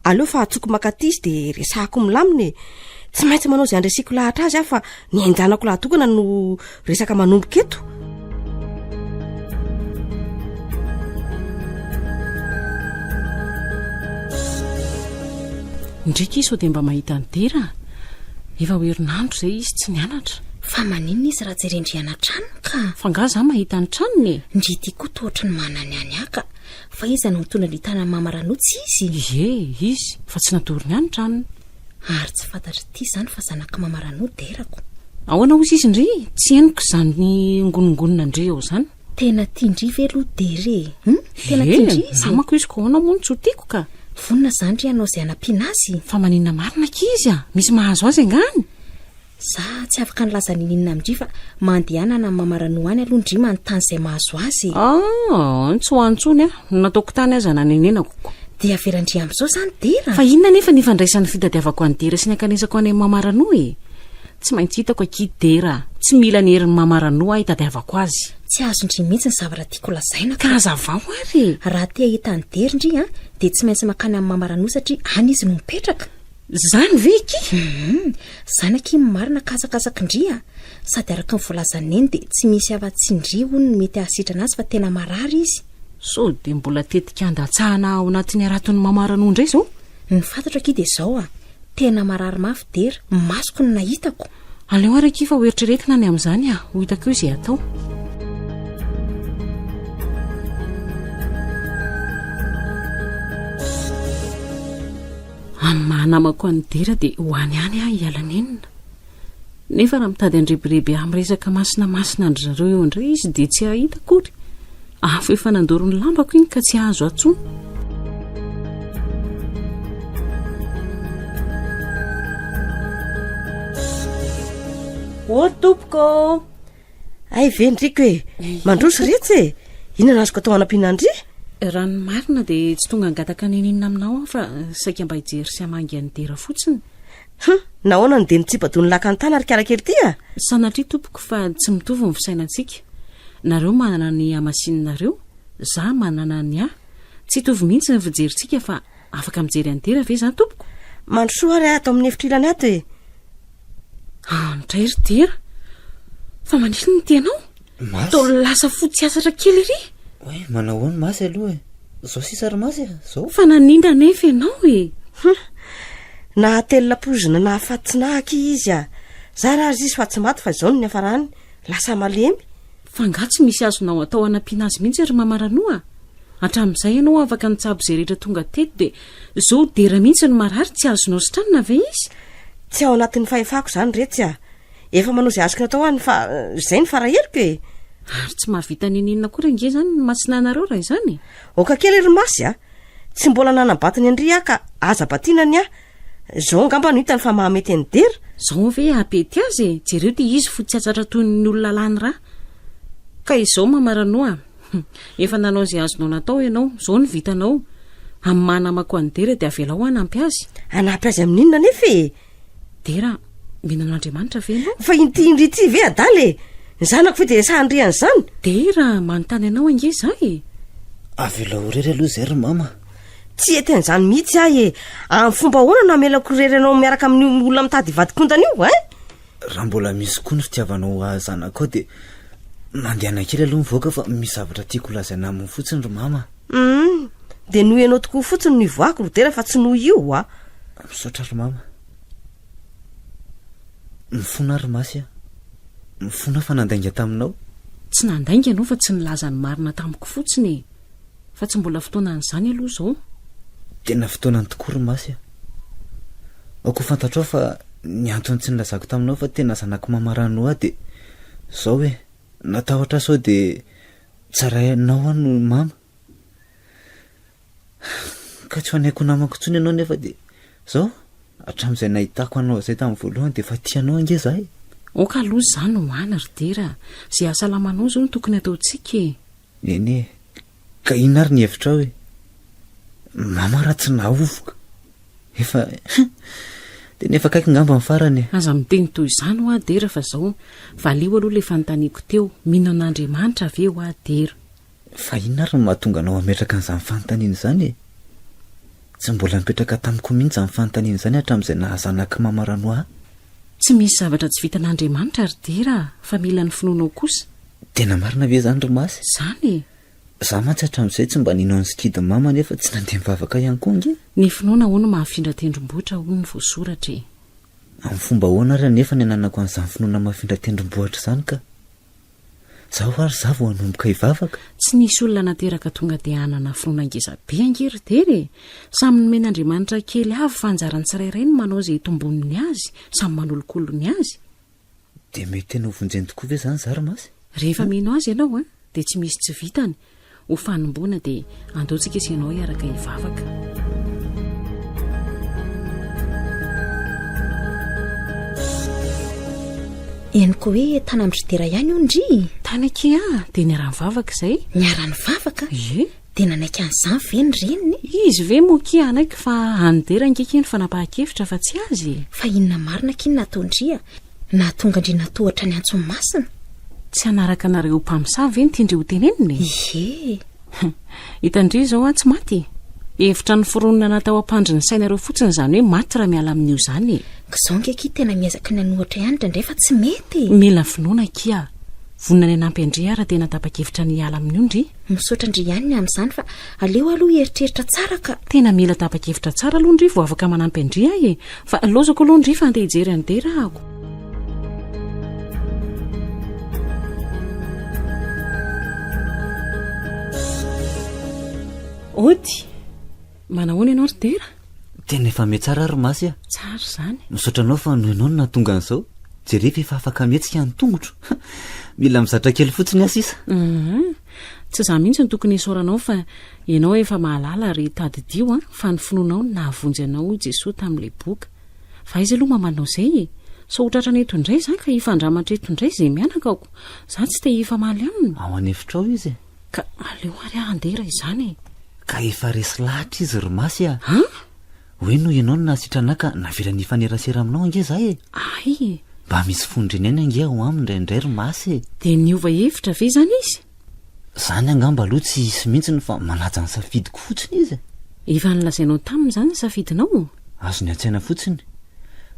Aleo fa antsoiko mankaty izy dia resahako milamina e! Tsy maintsy manao izay handreseko lahatra azy aho fa ny ain-janako lahatokana no resaka manomboka eto. Ndriky izy sao dia mba mahita an'i Dera a! Efa ho herinandro izay izy tsy nianatra. Fa maninona izy raha jeren-dry any an-tranony ka? Fa angaha za mahita ny tranony e? Ndry ity koa toa ohatry ny manana any ahy ka! Fa iza no mitondra ny tanan'i Mama Ranotsy izy? Ie, izy, fa tsy nadorony any ny tranony. Ary tsy fantatr'ity izany fa zanak'i Mama Rano derako. Ahoana hozy izy ndry? Tsy henoko izany ngonongonona ndry eo izany. Tena tian-dry ve aloha Dera e? Hum? Tena tian-dry izy? Namako izy ko ahoana moa no tsy ho tiako ka? Vonona izany ry hanao izay hanampiana azy? Fa maninona marina akia izy a? Misy mahazo azy angaha any? Za tsy afaka nilaza niniana amin-dry fa mandehana any amin'i Mama Ranoa any aloha ndry manontany izay mahazo azy e. Ah, tsy ho any intsony aho. Ny nataoko tany aza nanenenako ko. Dia avelan-dry amin'izao izany Dera? Fa inona anefa ny ifandraisan'ny fitadiavako an'i Dera sy ny hankanesako any amin'i Mama Ranoa e? Tsy maintsy hitako akia Dera a! Tsy mila ny herin'i Mama Ranoa aho hitadiavako azy. Tsy azon-dry mihitsy ny zavatra tiako lazaina ka. Ka hazavao ary e! Raha te hahita an'i Dera ndry an, dia tsy maintsy mankany amin'i Mama Ranoa satria any izy no mipetraka. Zany ve akia? Hum, zany akia ny marina ka asakasaky ndry a! Sady araka ny voalazan'i Neny dia tsy misy afa-tsy ndry hono no mety hahasitrana azy fa tena marary izy. Sao dia mbola tetika handatsahana ao anatin'ny haraton'i Mama Ranoa indray izao? Ny fantatro akia dia izao a! Tena marary mafy Dera, masoko no nahitako. Aleo ary akia fa ho eritreretina ny amin'izany a! Ho hitako eo izay atao. Amin'ny maha namako an'i Dera dia ho any ihany aho hiala nenina. Nefa raha mitady handrebireby ahy miresaka masina masina an-dry zareo eo indray izy dia tsy hahita akory. Afo efa nandoro ny lambako iny ka tsy hahazo ahy intsony. Ô tompoko! Hay ve ndriko e! Mandroso retsy e! Inona no azoko atao hanampiana an-dry? Raha ny marina dia tsy tonga hangataka n'inon'inona aminao aho fa saika mba hijery sy hamangy an'i Dera fotsiny. Hum! Nahoana no dia nitsipa-doha ny lakan-tana ry kalakely ity a? Sanatria tompoko fa tsy mitovy ny fisainantsika. Nareo manana ny hamasininareo, za manana ny ahy. Tsy hitovy mihitsy ny fijerintsika fa afaka mijery an'i Dera ve za tompoko? Mandrosoa ary ato amin'ny efitra ilany ato e! Andray ry Dera! Fa maninona ity anao? Masy. Toa lasa fotsy asatra kely ery! Oay, manao ahoana Masy aloha e? Zao sisa ry Masy a, zao. Fa naninona anefa ianao e? Hum! Nahatelina poizina nahafaty tsy naha akia izy a! Zara aza izy fa tsy maty fa izao no niafarany, lasa malemy. Fa angaha tsy misy azonao atao hanampiana azy mihitsy ry Mama Ranoa a? Hatramin'izay ianao afaka nitsabo izay rehetra tonga teto dia izao Dera mihitsy no marary tsy azonao sitranina ve izy? Tsy ao anatin'ny fahefako izany retsy a! Efa manao izay azoko natao aho fa izay no fara-heriko e! Ary tsy mahavita n'inon'inona akory ange izany ny masinanareo raha izany e! Aoka kely ry Masy a! Tsy mbola nanam-batiny an-dry aho ka aza batiana ny ahy. Izao angamba no hitany fa mahamety an'i Dera. Izao ve hampety azy e! Jereo ity izy fotsy hatsatra toy ny olona lany rà. Ka izao Mama Ranoa a! Efa nanao izay azonao natao ianao, izao no vitanao. Amin'ny maha namako an'i Dera dia avelao aho hanampy azy. Hanampy azy amin'inona anefa e? Dera, mino an'Andriamanitra ve ianao? Fa inty indry ity ve adala e? Ny zanako ve dia resahan-dry an'izany? Dera, manontany anao ange izaho e! Avelao ho irery aloha izay ry mama. Tsy hety an'izany mihitsy aho e! Amin'ny fomba ahoana no hamelako irery anao miaraka amin'io olona mitady hivadi-kondana io, hein? Raha mbola misy koa ny fitiavanao ahy zanakao dia mandehana kely aloha mivoaka fa misy zavatra tiako holazaina aminy fotsiny ry mama. Humm, dia noho ianao tokoa fotsiny no ivoahako ry Dera fa tsy noho io a! Misaotra ry mama. Mifona aho ry Masy a. Mifona aho fa nandainga taminao. Tsy nandainga ianao fa tsy nilaza ny marina tamiko fotsiny e. Fa tsy mbola fotoanan'izany aloha izao. Tena fotoanany tokoa ry Masy a. Aoka ho fantatrao fa ny antony tsy nilazako taminao fa tena zanak'i Mama Ranoa dia izao e, natahotra aho sao dia tsarainao aho no mama. Ka tsy ho anaiko namako intsony ianao nefa dia izao, hatramin'izay nahitako anao izay tamin'ny voalohany dia efa tia anao ange izaho e. Aoka aloha izany ho any ry Dera a. Izay hahasalamanao izao no tokony hataontsika e. Eny e, ka inona ary ny hevitrao e? Mama raha tsy nahovoka. Efa tena efa akaiky ngamba ny farany e. Aza miteny toy izany hoa Dera fa zao, valio aloha ilay fanontaniako teo, mino an'Andriamanitra ve hoa Dera? Fa inona ary no mahatonga anao hametraka an'izany fanontaniana izany e? Tsy mbola nipetraka tamiko mihitsy izany fanontaniana izany hatramin'izay naha zanak'i Mama Ranoa ahy. Tsy misy zavatra tsy vitan'Andriamanitra ry Dera a, fa mila ny finoanao kosa. Tena marina ve izany ry Masy? Izany e! Za mantsy hatramin'izay tsy mba nino an'i Sikidy Mama nefa tsy nandeha nivavaka ihany koa ange. Ny finoana hono mahafindra tendrombohitra hono ny voasoratra e. Amin'ny fomba ahoana ary anefa ny ananako an'izany finoana mahafindra tendrombohitra izany ka? Zaho ary za vao hanomboka hivavaka. Tsy nisy olona nateraka tonga dia hanana finoana ngeza be ange ry Dera e! Samy nomen'Andriamanitra kely avy fa anjaran'ny tsirairay no manao izay hitomboniny azy, samy manolokolo ny azy. Dia mety tena ho vonjeny tokoa ve izany za ry Masy? Rehefa mino azy ianao an! dia tsy misy tsy vitany. Ho fanomboana dia andao tsika sy ianao hiaraka hivavaka. Henoko hoe tany amin-dry Dera ihany hono ndry? Tany akia a! Dia niara-nivavaka izay. Niara-nivavaka? Ie. Dia nanaiky an'izany ve ny reniny? Izy ve moa akia hanaiky fa an'i Dera ange akia ny fanapahan-kevitra fa tsy azy e! Fa inona marina akia no nataon-dry a? Nahatonga an-dry natohatra ny antson'ny masina? Tsy hanaraka anareo mpamosavy ve ny tian-dry ho tenenina e? Ie. Hitan-dry izao aho tsy maty e! Hevitra noforonina natao hampandry ny sainareo fotsiny izany hoe maty raha miala amin'io izany e! K'izao ange akia tena miezaka ny hanohatra ihany indraindray fa tsy mety e! Mila finoana akia. Vonona ny hanampy an-dry aho raha tena tapa-kevitra ny hiala amin'io ndry. Misaotra an-dry ihany ny amin'izany fa aleo aloha hieritreritra tsara ka. Tena mila tapa-kevitra tsara aloha ndry vao afaka manampy an-dry aho e! Fa lozako aloha ndry fa andeha hijery an'i Dera ahako. Ody! Manahoana ianao ry Dera? Tena efa miha tsara ry Masy a! Tsara izany. Misaotra anao fa noho ianao no nahatonga an'izao. Jereo fa efa afaka mihetsika ny tongotro. Mila mizatra kely fotsiny aho sisa. Hum. Tsy izaho mihitsy no tokony hisaoranao fa ianao efa mahalala ary tadidio an, fa ny finoanao no nahavonjy anao hoy Jesoa tamin'ilay boka. Fa aiza aloha mamanao izay e? Sao ho tratrany eto indray izaho ka hifandramatra eto indray izay mianakako. Izaho tsy te hifamaly aminy. Ao an'efitrao izy e. Ka aleo ary aho handeha raha izany e. Ka efa resy lahatra izy ry Masy a. An? Hoe noho ianao no nahasitrana ahy ka navelany hifanerasera aminao ange za e. Ay e. Mba misy fon-dreny ihany ange ao aminy indraindray ry Masy e. Dia niova hevitra ve izany izy? Izany angamba aloha tsy hisy mihitsy fa manaja ny safidiko fotsiny izy e. Efa nolazainao taminy izany ny safidinao? Azony an-tsaina fotsiny.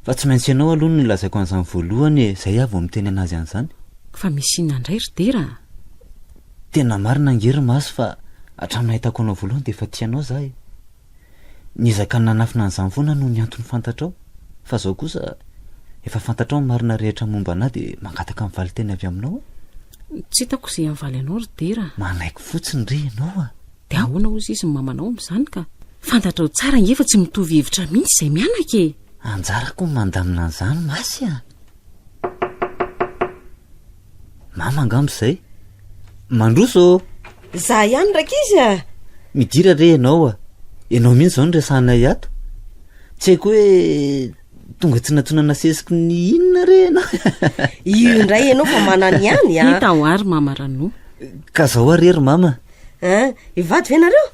Fa tsy maintsy ianao aloha no nilazaiko an'izany voalohany e, izay aho vao miteny an'azy an'izany. Fa misy inona indray ry Dera a? Tena marina ange ry Masy fa hatramin'ny nahitako anao voalohany dia efa tia anao za e. Niezaka ny nanafina an'izany foana noho ny antony fantatrao. Fa izao kosa, efa fantatrao ny marina rehetra momba anà dia mangataka ny valinteny avy aminao aho. Tsy hitako izay havaly anao ry Dera a. Manaiky fotsiny re ianao a. Dia ahoana hozy izy ny mamanao amin'izany ka? Fantatrao tsara ange fa tsy mitovy hevitra mihitsy izay mianaka e! Anjarako ny mandamina an'izany Masy a! Mama angamba izay. Mandroso ô! Za ihany rankizy a! Midira re ianao a! Ianao mihitsy izao no resahanay ato. Tsy haiko hoe tonga tsy nantsoina nasesiky ny inona re ianao. Io indray ianao fa manana ihany a! Hita ho ary mama Rano. Ka zao ary ry mama. An, hivady ve nareo?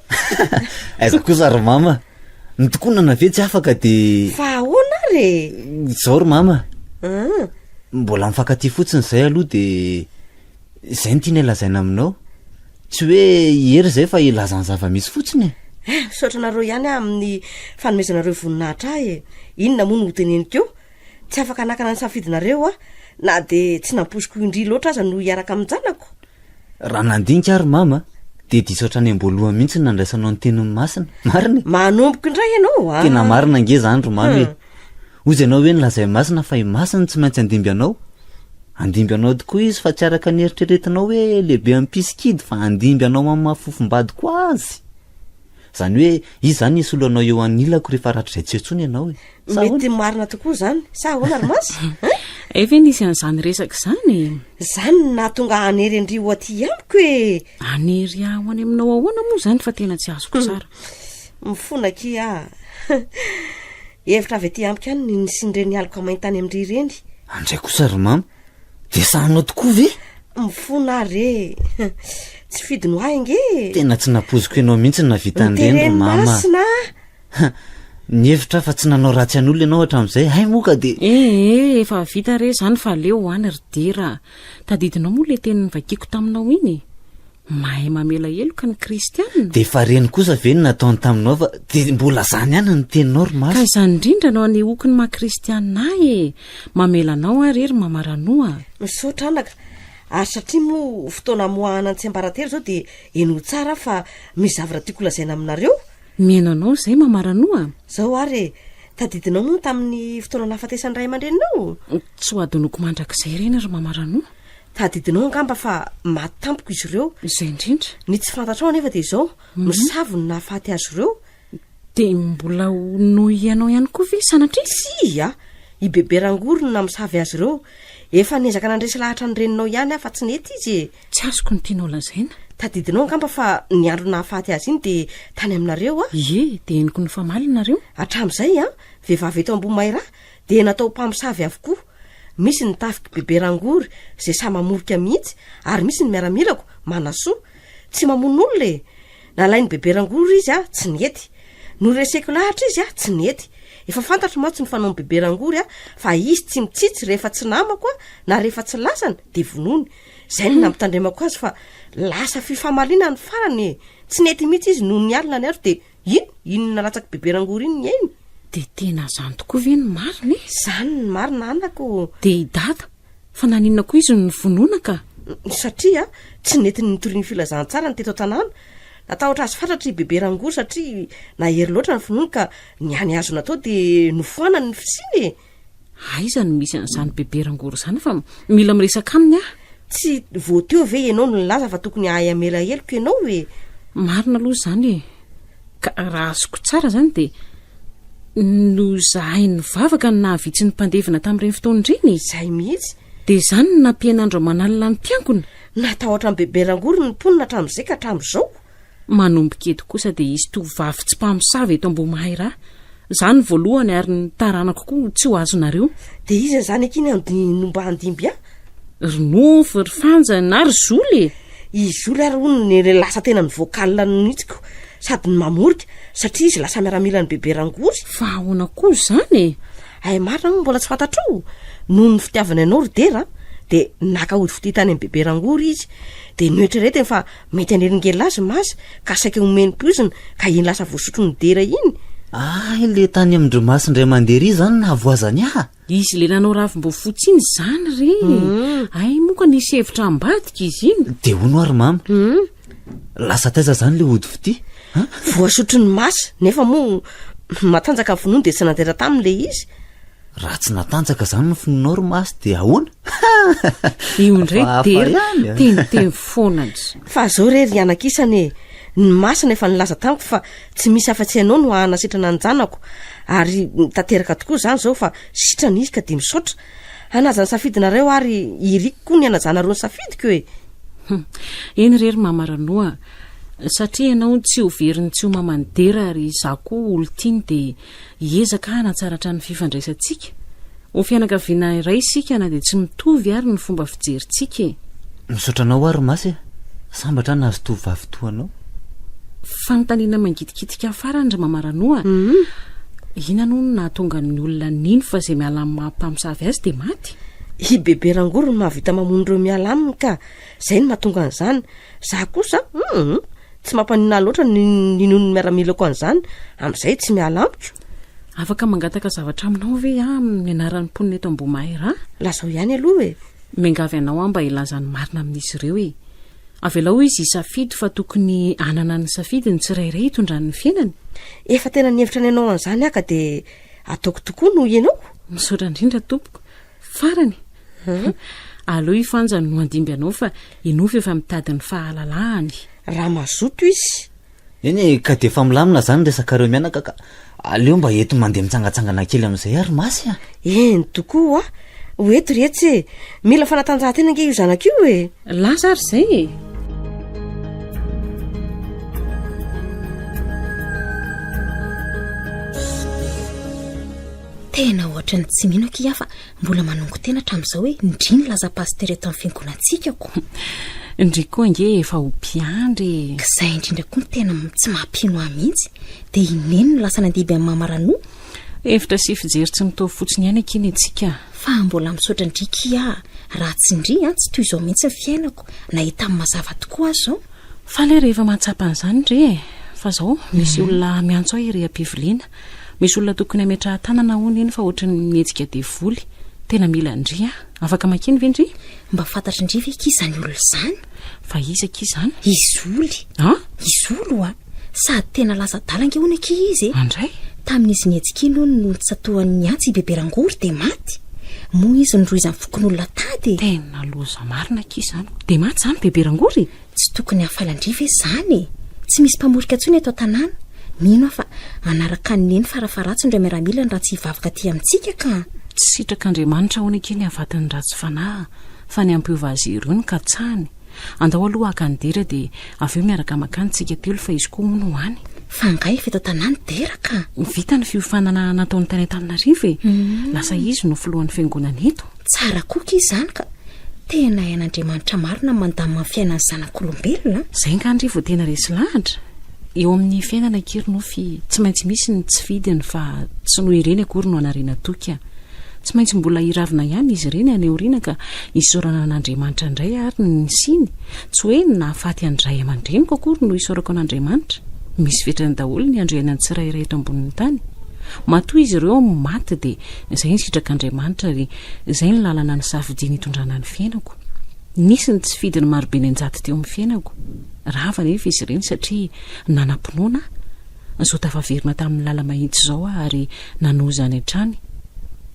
Aiza kosa ry mama. Ny tokonana ve tsy afaka de. Fa ahoana ary e? Izao ry mama. An. Mbola mifankatia fotsiny izay aloha de izay no tianay lazaina aminao. Tsy hoe hihery izay fa hilaza ny zava-misy fotsiny e. Eh, misaotra anareo ihany aho amin'ny fanomezanareo voninahitra ahy e. Inona moa no hoteneniko eo? Tsy afaka hanakana ny safidinareo aho, na dia tsy nampoiziko indry loatra aza no hiaraka amin-janako. Raha nandinika aho ry mama dia diso hatrany am-boalohany mihitsy ny nandraisanao ny teniny masina. Marina e? Manomboka indray ianao a! Tena marina ange izany ry mama e! Hozy ianao hoe nilaza i Masina fa i Masina tsy maintsy handimby anao. Handimby anao tokoa izy fa tsy araka ny eritreretinao hoe lehibe amin'ny mpisikidy fa handimby anao amin'ny maha fofombadiko azy. Izany hoe izy izany hisolo anao eo anilako rehefa rahatrizay tsy eo intsony ianao e. Sa ahoana? Mety marina tokoa izany. Sa ahoana ry Masy? Hein? Hay ve nisy an'izany resaka izany e? Izany no nahatonga hanery an-dry ho aty amiko e! Hanery ahy ho any aminao ahoana moa izany fa tena tsy azoko tsara. Mifona akia aho. Hevitra avy aty amiko ihany ny nisian'ireny aloka mainty tany amin-dry ireny. Andray kosa ry mama, dia sahinao tokoa ve? Mifona aho re e! Tsy fidiny ho ahy ange e! Tena tsy nampoiziko ianao mihitsy ny nahavita an'ireny ry mama. Ny tereny masina a! Nihevitra aho fa tsy nanao ratsy an'olona ianao hatramin'izay, hay moa ka dia. Ee, efa vita re izany fa aleo ho any ry Dera a! Tadidinao moa ilay teny novakiako taminao iny e? Mahay mamela heloka ny kristiana. Dia efa reny kosa ve ny nataony taminao fa dia mbola zany ihany ny teninao ry Ka Masy. izany indrindra no anehoako ny maha kristiana ahy e! Mamela anao aho re ry Mama Ranoa a! Misaotra anaka, ary satria moa fotoana amoahana ny tsiambaratelo izao dia henoy tsara aho fa misy zavatra tiako holazaina aminareo. Mihaino anao izay Mama Ranoa a! Izao ary e, tadidinao moa tamin'ny fotoana nahafatesan'ny ray aman-dreninao? Tsy ho adinoko mandrakizay ireny ry Mama Ranoa. Tadidinao angamba fa maty tampoka izy ireo. Izay indrindra. Ny tsy fantatrao anefa dia izao, mosavy no nahafaty azy ireo. Dia mbola ho noho ianao ihany koa ve sanatria? Tsia! I Bebe Rangory no namosavy azy ireo. Efa niezaka nandresy lahatra ny reninao ihany aho fa tsy nety izy e! Tsy azoko ny tianao lazaina. Tadidinao angamba fa ny andro nahafaty azy iny dia tany aminareo aho. Ie, dia henoko nifamaly nareo. Hatramin'izay an, vehivavy eto Ambohimairaha dia natao mpamosavy avokoa. Misy ny tafik'i Bebe Rangory izay sahy mamorika mihitsy ary misy ny miaramilako manasoa. Tsy mamono olona e! Nalain'i Bebe Rangory izy a, tsy nety. Noreseko lahatra izy a, tsy nety. Efa fantatro mantsy ny fanaon'i Bebe Rangory a, fa izy tsy mitsitsy rehefa tsy namako a, na rehefa tsy lasany dia vonoiny. Izay no nampitandremako azy fa lasa fifamaliana ny farany e! Tsy nety mihitsy izy noho ny alina ny andro dia iny, iny nalatsak'i Bebe Rangory iny ny ainy. Dia tena izany tokoa ve no marina e? Izany no marina anako ô! Dia i Dada, fa naninona koa izy no novonoina ka? Satria tsy nety nitoriany filazantsara ny teto an-tanàna. Natahotra azy fatratra i Bebe Rangory satria nahery loatra ny finoany ka ny hany azo natao dia nofoanany ny fisiany e! Aiza no misy an'izany Bebe Rangory izany fa mila miresaka aminy aho. Tsy vao teo ve ianao no nilaza fa tokony hahay hamela heloka ianao e? Marina aloha izany e! Ka raha azoko tsara izany dia nozahain'ny vavaka ny nahavitsy ny mpandevina tamin'ireny fotoana ireny e! Izay mihitsy. Dia izany no nampihena andro aman'alina ny mpiangona? Natahotra an'i Bebe Rangory ny mponina hatramin'izay ka hatramin'izao. Manomboka eto kosa dia hisy tovovavy tsy mpamosavy eto Ambohimahairaha. Izaho no voalohany ary ny taranako koa tsy ho azonareo. Dia iza izany akia ny andi no mba handimby ahy? Ry Nofy, ry Fanja na ry Zoly e! I Zoly ary hono ny lasa tena ny vocal mihitsy ko, sady ny mamorika satria izy lasa miaramilan'i Bebe Rangory. Fa ahoana koa izany e? Hay marina moa mbola tsy fantatrao? Noho ny fitiavany anao ry Dera dia naka ody fitia tany amin'i Bebe Rangory izy. Dia noeritreretiny fa mety hanelingelina azy Masy ka saika homeny poizina ka iny lasa voasotron'i Dera iny. Hay le tany amin-dry Masy indray mandeha ery izany nahavoazany ahy? Izy le nanao ravim-boafotsy iny izany re! Hay moa ka nisy hevitra ambadika izy iny. Dia hono ary mama, lasa taiza izany le ody fitia? An? Voasotron'i Masy nefa moa matanjaka ny finoany dia tsy nandaitra taminy le izy. Raha tsy natanjaka izany ny finoanao ry Masy dia ahoana? Io indray Hafahafa Dera, ihany a! teniteny foana ndry. Fa zao re ry anak'isany e, ny Masina efa nilaza tamiko fa tsy misy afa-tsy ianao no hanasitrana an-janako, ary tanteraka tokoa izany izao fa sitrana izy ka dia misaotra. Hanaja ny safidinareo ary iriko koa ny hanajanareo ny safidiko e! Hum, eny re ry Mama Ranoa a! Satria ianao tsy ho veriny tsy ho maman'i Dera ary izaho koa olon-tiany dia hiezaka aho hanatsara hatrany ny fifandraisantsika. Ho fianakaviana iray isika na dia tsy mitovy ary ny fomba fijerintsika e! Misaotra anao aho ry Masy a! Sambatra aho nahazo tovovavy toa anao. Fanontaniana mangitikitika farany ry Mama Ranoa a! Inona no nahatonga ny olona nino fa izay miala amin'ny maha mpamosavy azy dia maty? I Bebe Rangory no mahavita mamono ireo miala aminy ka! Izay no mahatonga an'izany. Za kosa, hum, tsy mampaninona ahy loatra ny ninoan'ny miaramilako an'izany, amin'izay tsy miala amiko. Afaka mangataka zavatra aminao ve aho amin'ny anaran'ny mponina eto Ambohimahairaha? Lazao ihany aloha e! Miangavy anao aho mba hilaza ny marina amin'izy ireo e! Avelao izy hisafidy fa tokony hanana ny safidy ny tsirairay hitondrany ny fiainany. Efa tena nihevitra ny hanao an'izany aho ka dia ataoko tokoa noho ianao. Misaotra indrindra tompoko. Farany, aleo i Fanja no handimby anao fa i Nofy efa mitady ny fahalalahany. Raha mazoto izy. Eny e, ka dia efa milamina izany ny resakareo mianaka ka aleo mba eto mandeha mitsangantsangana kely amin'izay ary Masy a! Eny tokoa hoa! Ho eto ry etsy e! Mila fanatanjahantena ange io zanako io e! Lasa ary izay e! Tena ohatran'ny tsy mino akia aho fa mbola manongo tena hatramin'izao hoe ndry nilaza pasitera eto amin'ny fiangonantsika ko. Ndry koa ange efa ho mpiandry e. K'izay indrindra koa no tena tsy mampino ahy mihitsy. Dia i Neny no lasa nandiby an'i Mama Ranoa. Hevitra sy fijery tsy mitovy fotsiny ihany akia ny antsika. Fa mbola misaotra ndry kia aho. Raha tsy ndry an, tsy toy izao mihitsy ny fiainako. Nahita ny mazava tokoa aho izao. Faly aho rehefa mahatsapa an'izany ndry e! Fa zao, misy olona miantso ahy ery am-piviliana. Misy olona tokony hametrahan-tanana hono eny fa ohatry ny mihetsika devoly. Tena mila an-dry aho. Afaka makeny ve ndry? Mba fantatry ndry ve akia izany olona izany? Fa iza akia izany? I Zoly. An? I Zoly oa! Sady tena lasa adala ange hono akia izy e! Andray? Tamin'izy nihetsika iny hono no nitsatohan'ny antsy i Bebe Rangory dia maty. Moa izy norohizan'ny fokonolona tady e! Tena loza marina akia izany. Dia maty izany Bebe Rangory? Tsy tokony hahafaly an-dry ve izany e! Tsy misy mpamorika intsony eto an-tanàna. Mino aho fa hanaraka an'i Neny farafaharatsiny ireo miaramilany raha tsy hivavaka aty amintsika ka! Tsy sitrak'Andriamanitra hono akia ny hahafaty ny ratsy fanahy fa ny hampiova azy ireo no katsahiny. Andao aloha haka an'i Dera dia avy eo miaraka makany tsika telo fa izy koa hono ho any. Fa angaha efa eto an-tanàna i Dera ka? Vita ny fiofanana nataony tany Antananarivo e! Lasa izy no filohan'ny fiangonana eto. Tsara koa akia izany ka! Tena hain'Andriamanitra marina ny mandamina ny fiainan'ny zanak'olombelona an! Izay angaha ndry vao tena resy lahatra? Eo amin'ny fiainana akia ry Nofy tsy maintsy misy ny tsy fidiny fa tsy noho ireny akory no anariana toky a! Tsy maintsy mbola hiravina ihany izy ireny any aoriana ka isaorana an'Andriamanitra indray ary ny nisiany. Tsy hoe ny nahafaty an-dray aman-dreniko akory no isaorako an'Andriamanitra. Misy fetrany daholo ny andro iainan'ny tsirairay eto ambonin'ny tany. Matoa izy ireo maty dia izay ny sitrak'Andriamanitra ary izay ny lalana nisafidiany hitondrana ny fiainako. Nisy ny tsy fidiny marobe nianjady teo amin'ny fiainako. Rava anefa izy ireny satria nanam-pinoana aho. Izao tafaverina tamin'ny lala-mahitsy izao aho ary nanohy izany hatrany.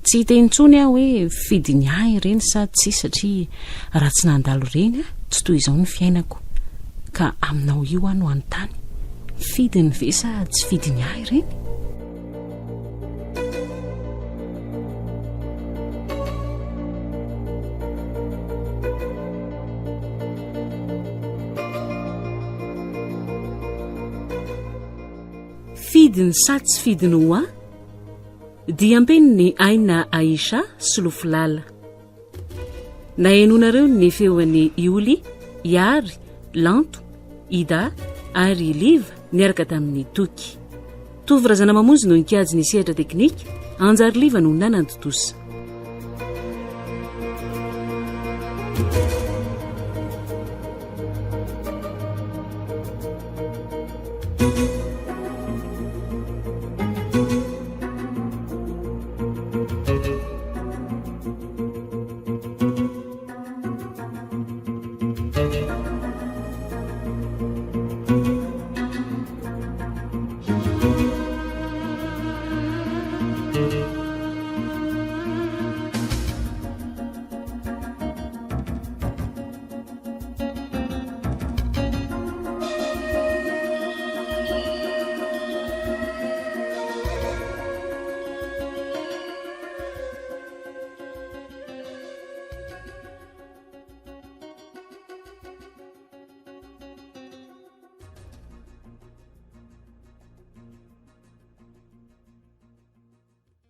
Tsy hita intsony aho hoe fidiny ahy ireny sa tsia satria raha tsy nandalo ireny aho tsy toy izao ny fiainako. Ka aminao io aho no hanontany, fidiny ve sa tsy fidiny ahy ireny? Fidiny sa tsy fidiny ho ahy? Diampenin'i Aina Aisha Solofolala. Nahenoanareo ny feon'i Ioly, Iary, Lanto, Ida ary Liva niaraka tamin'i Toky. Tovo Razanamamonjy no nikajy ny sehatra teknika, Anjary Liva no nanantontosa. Thank you.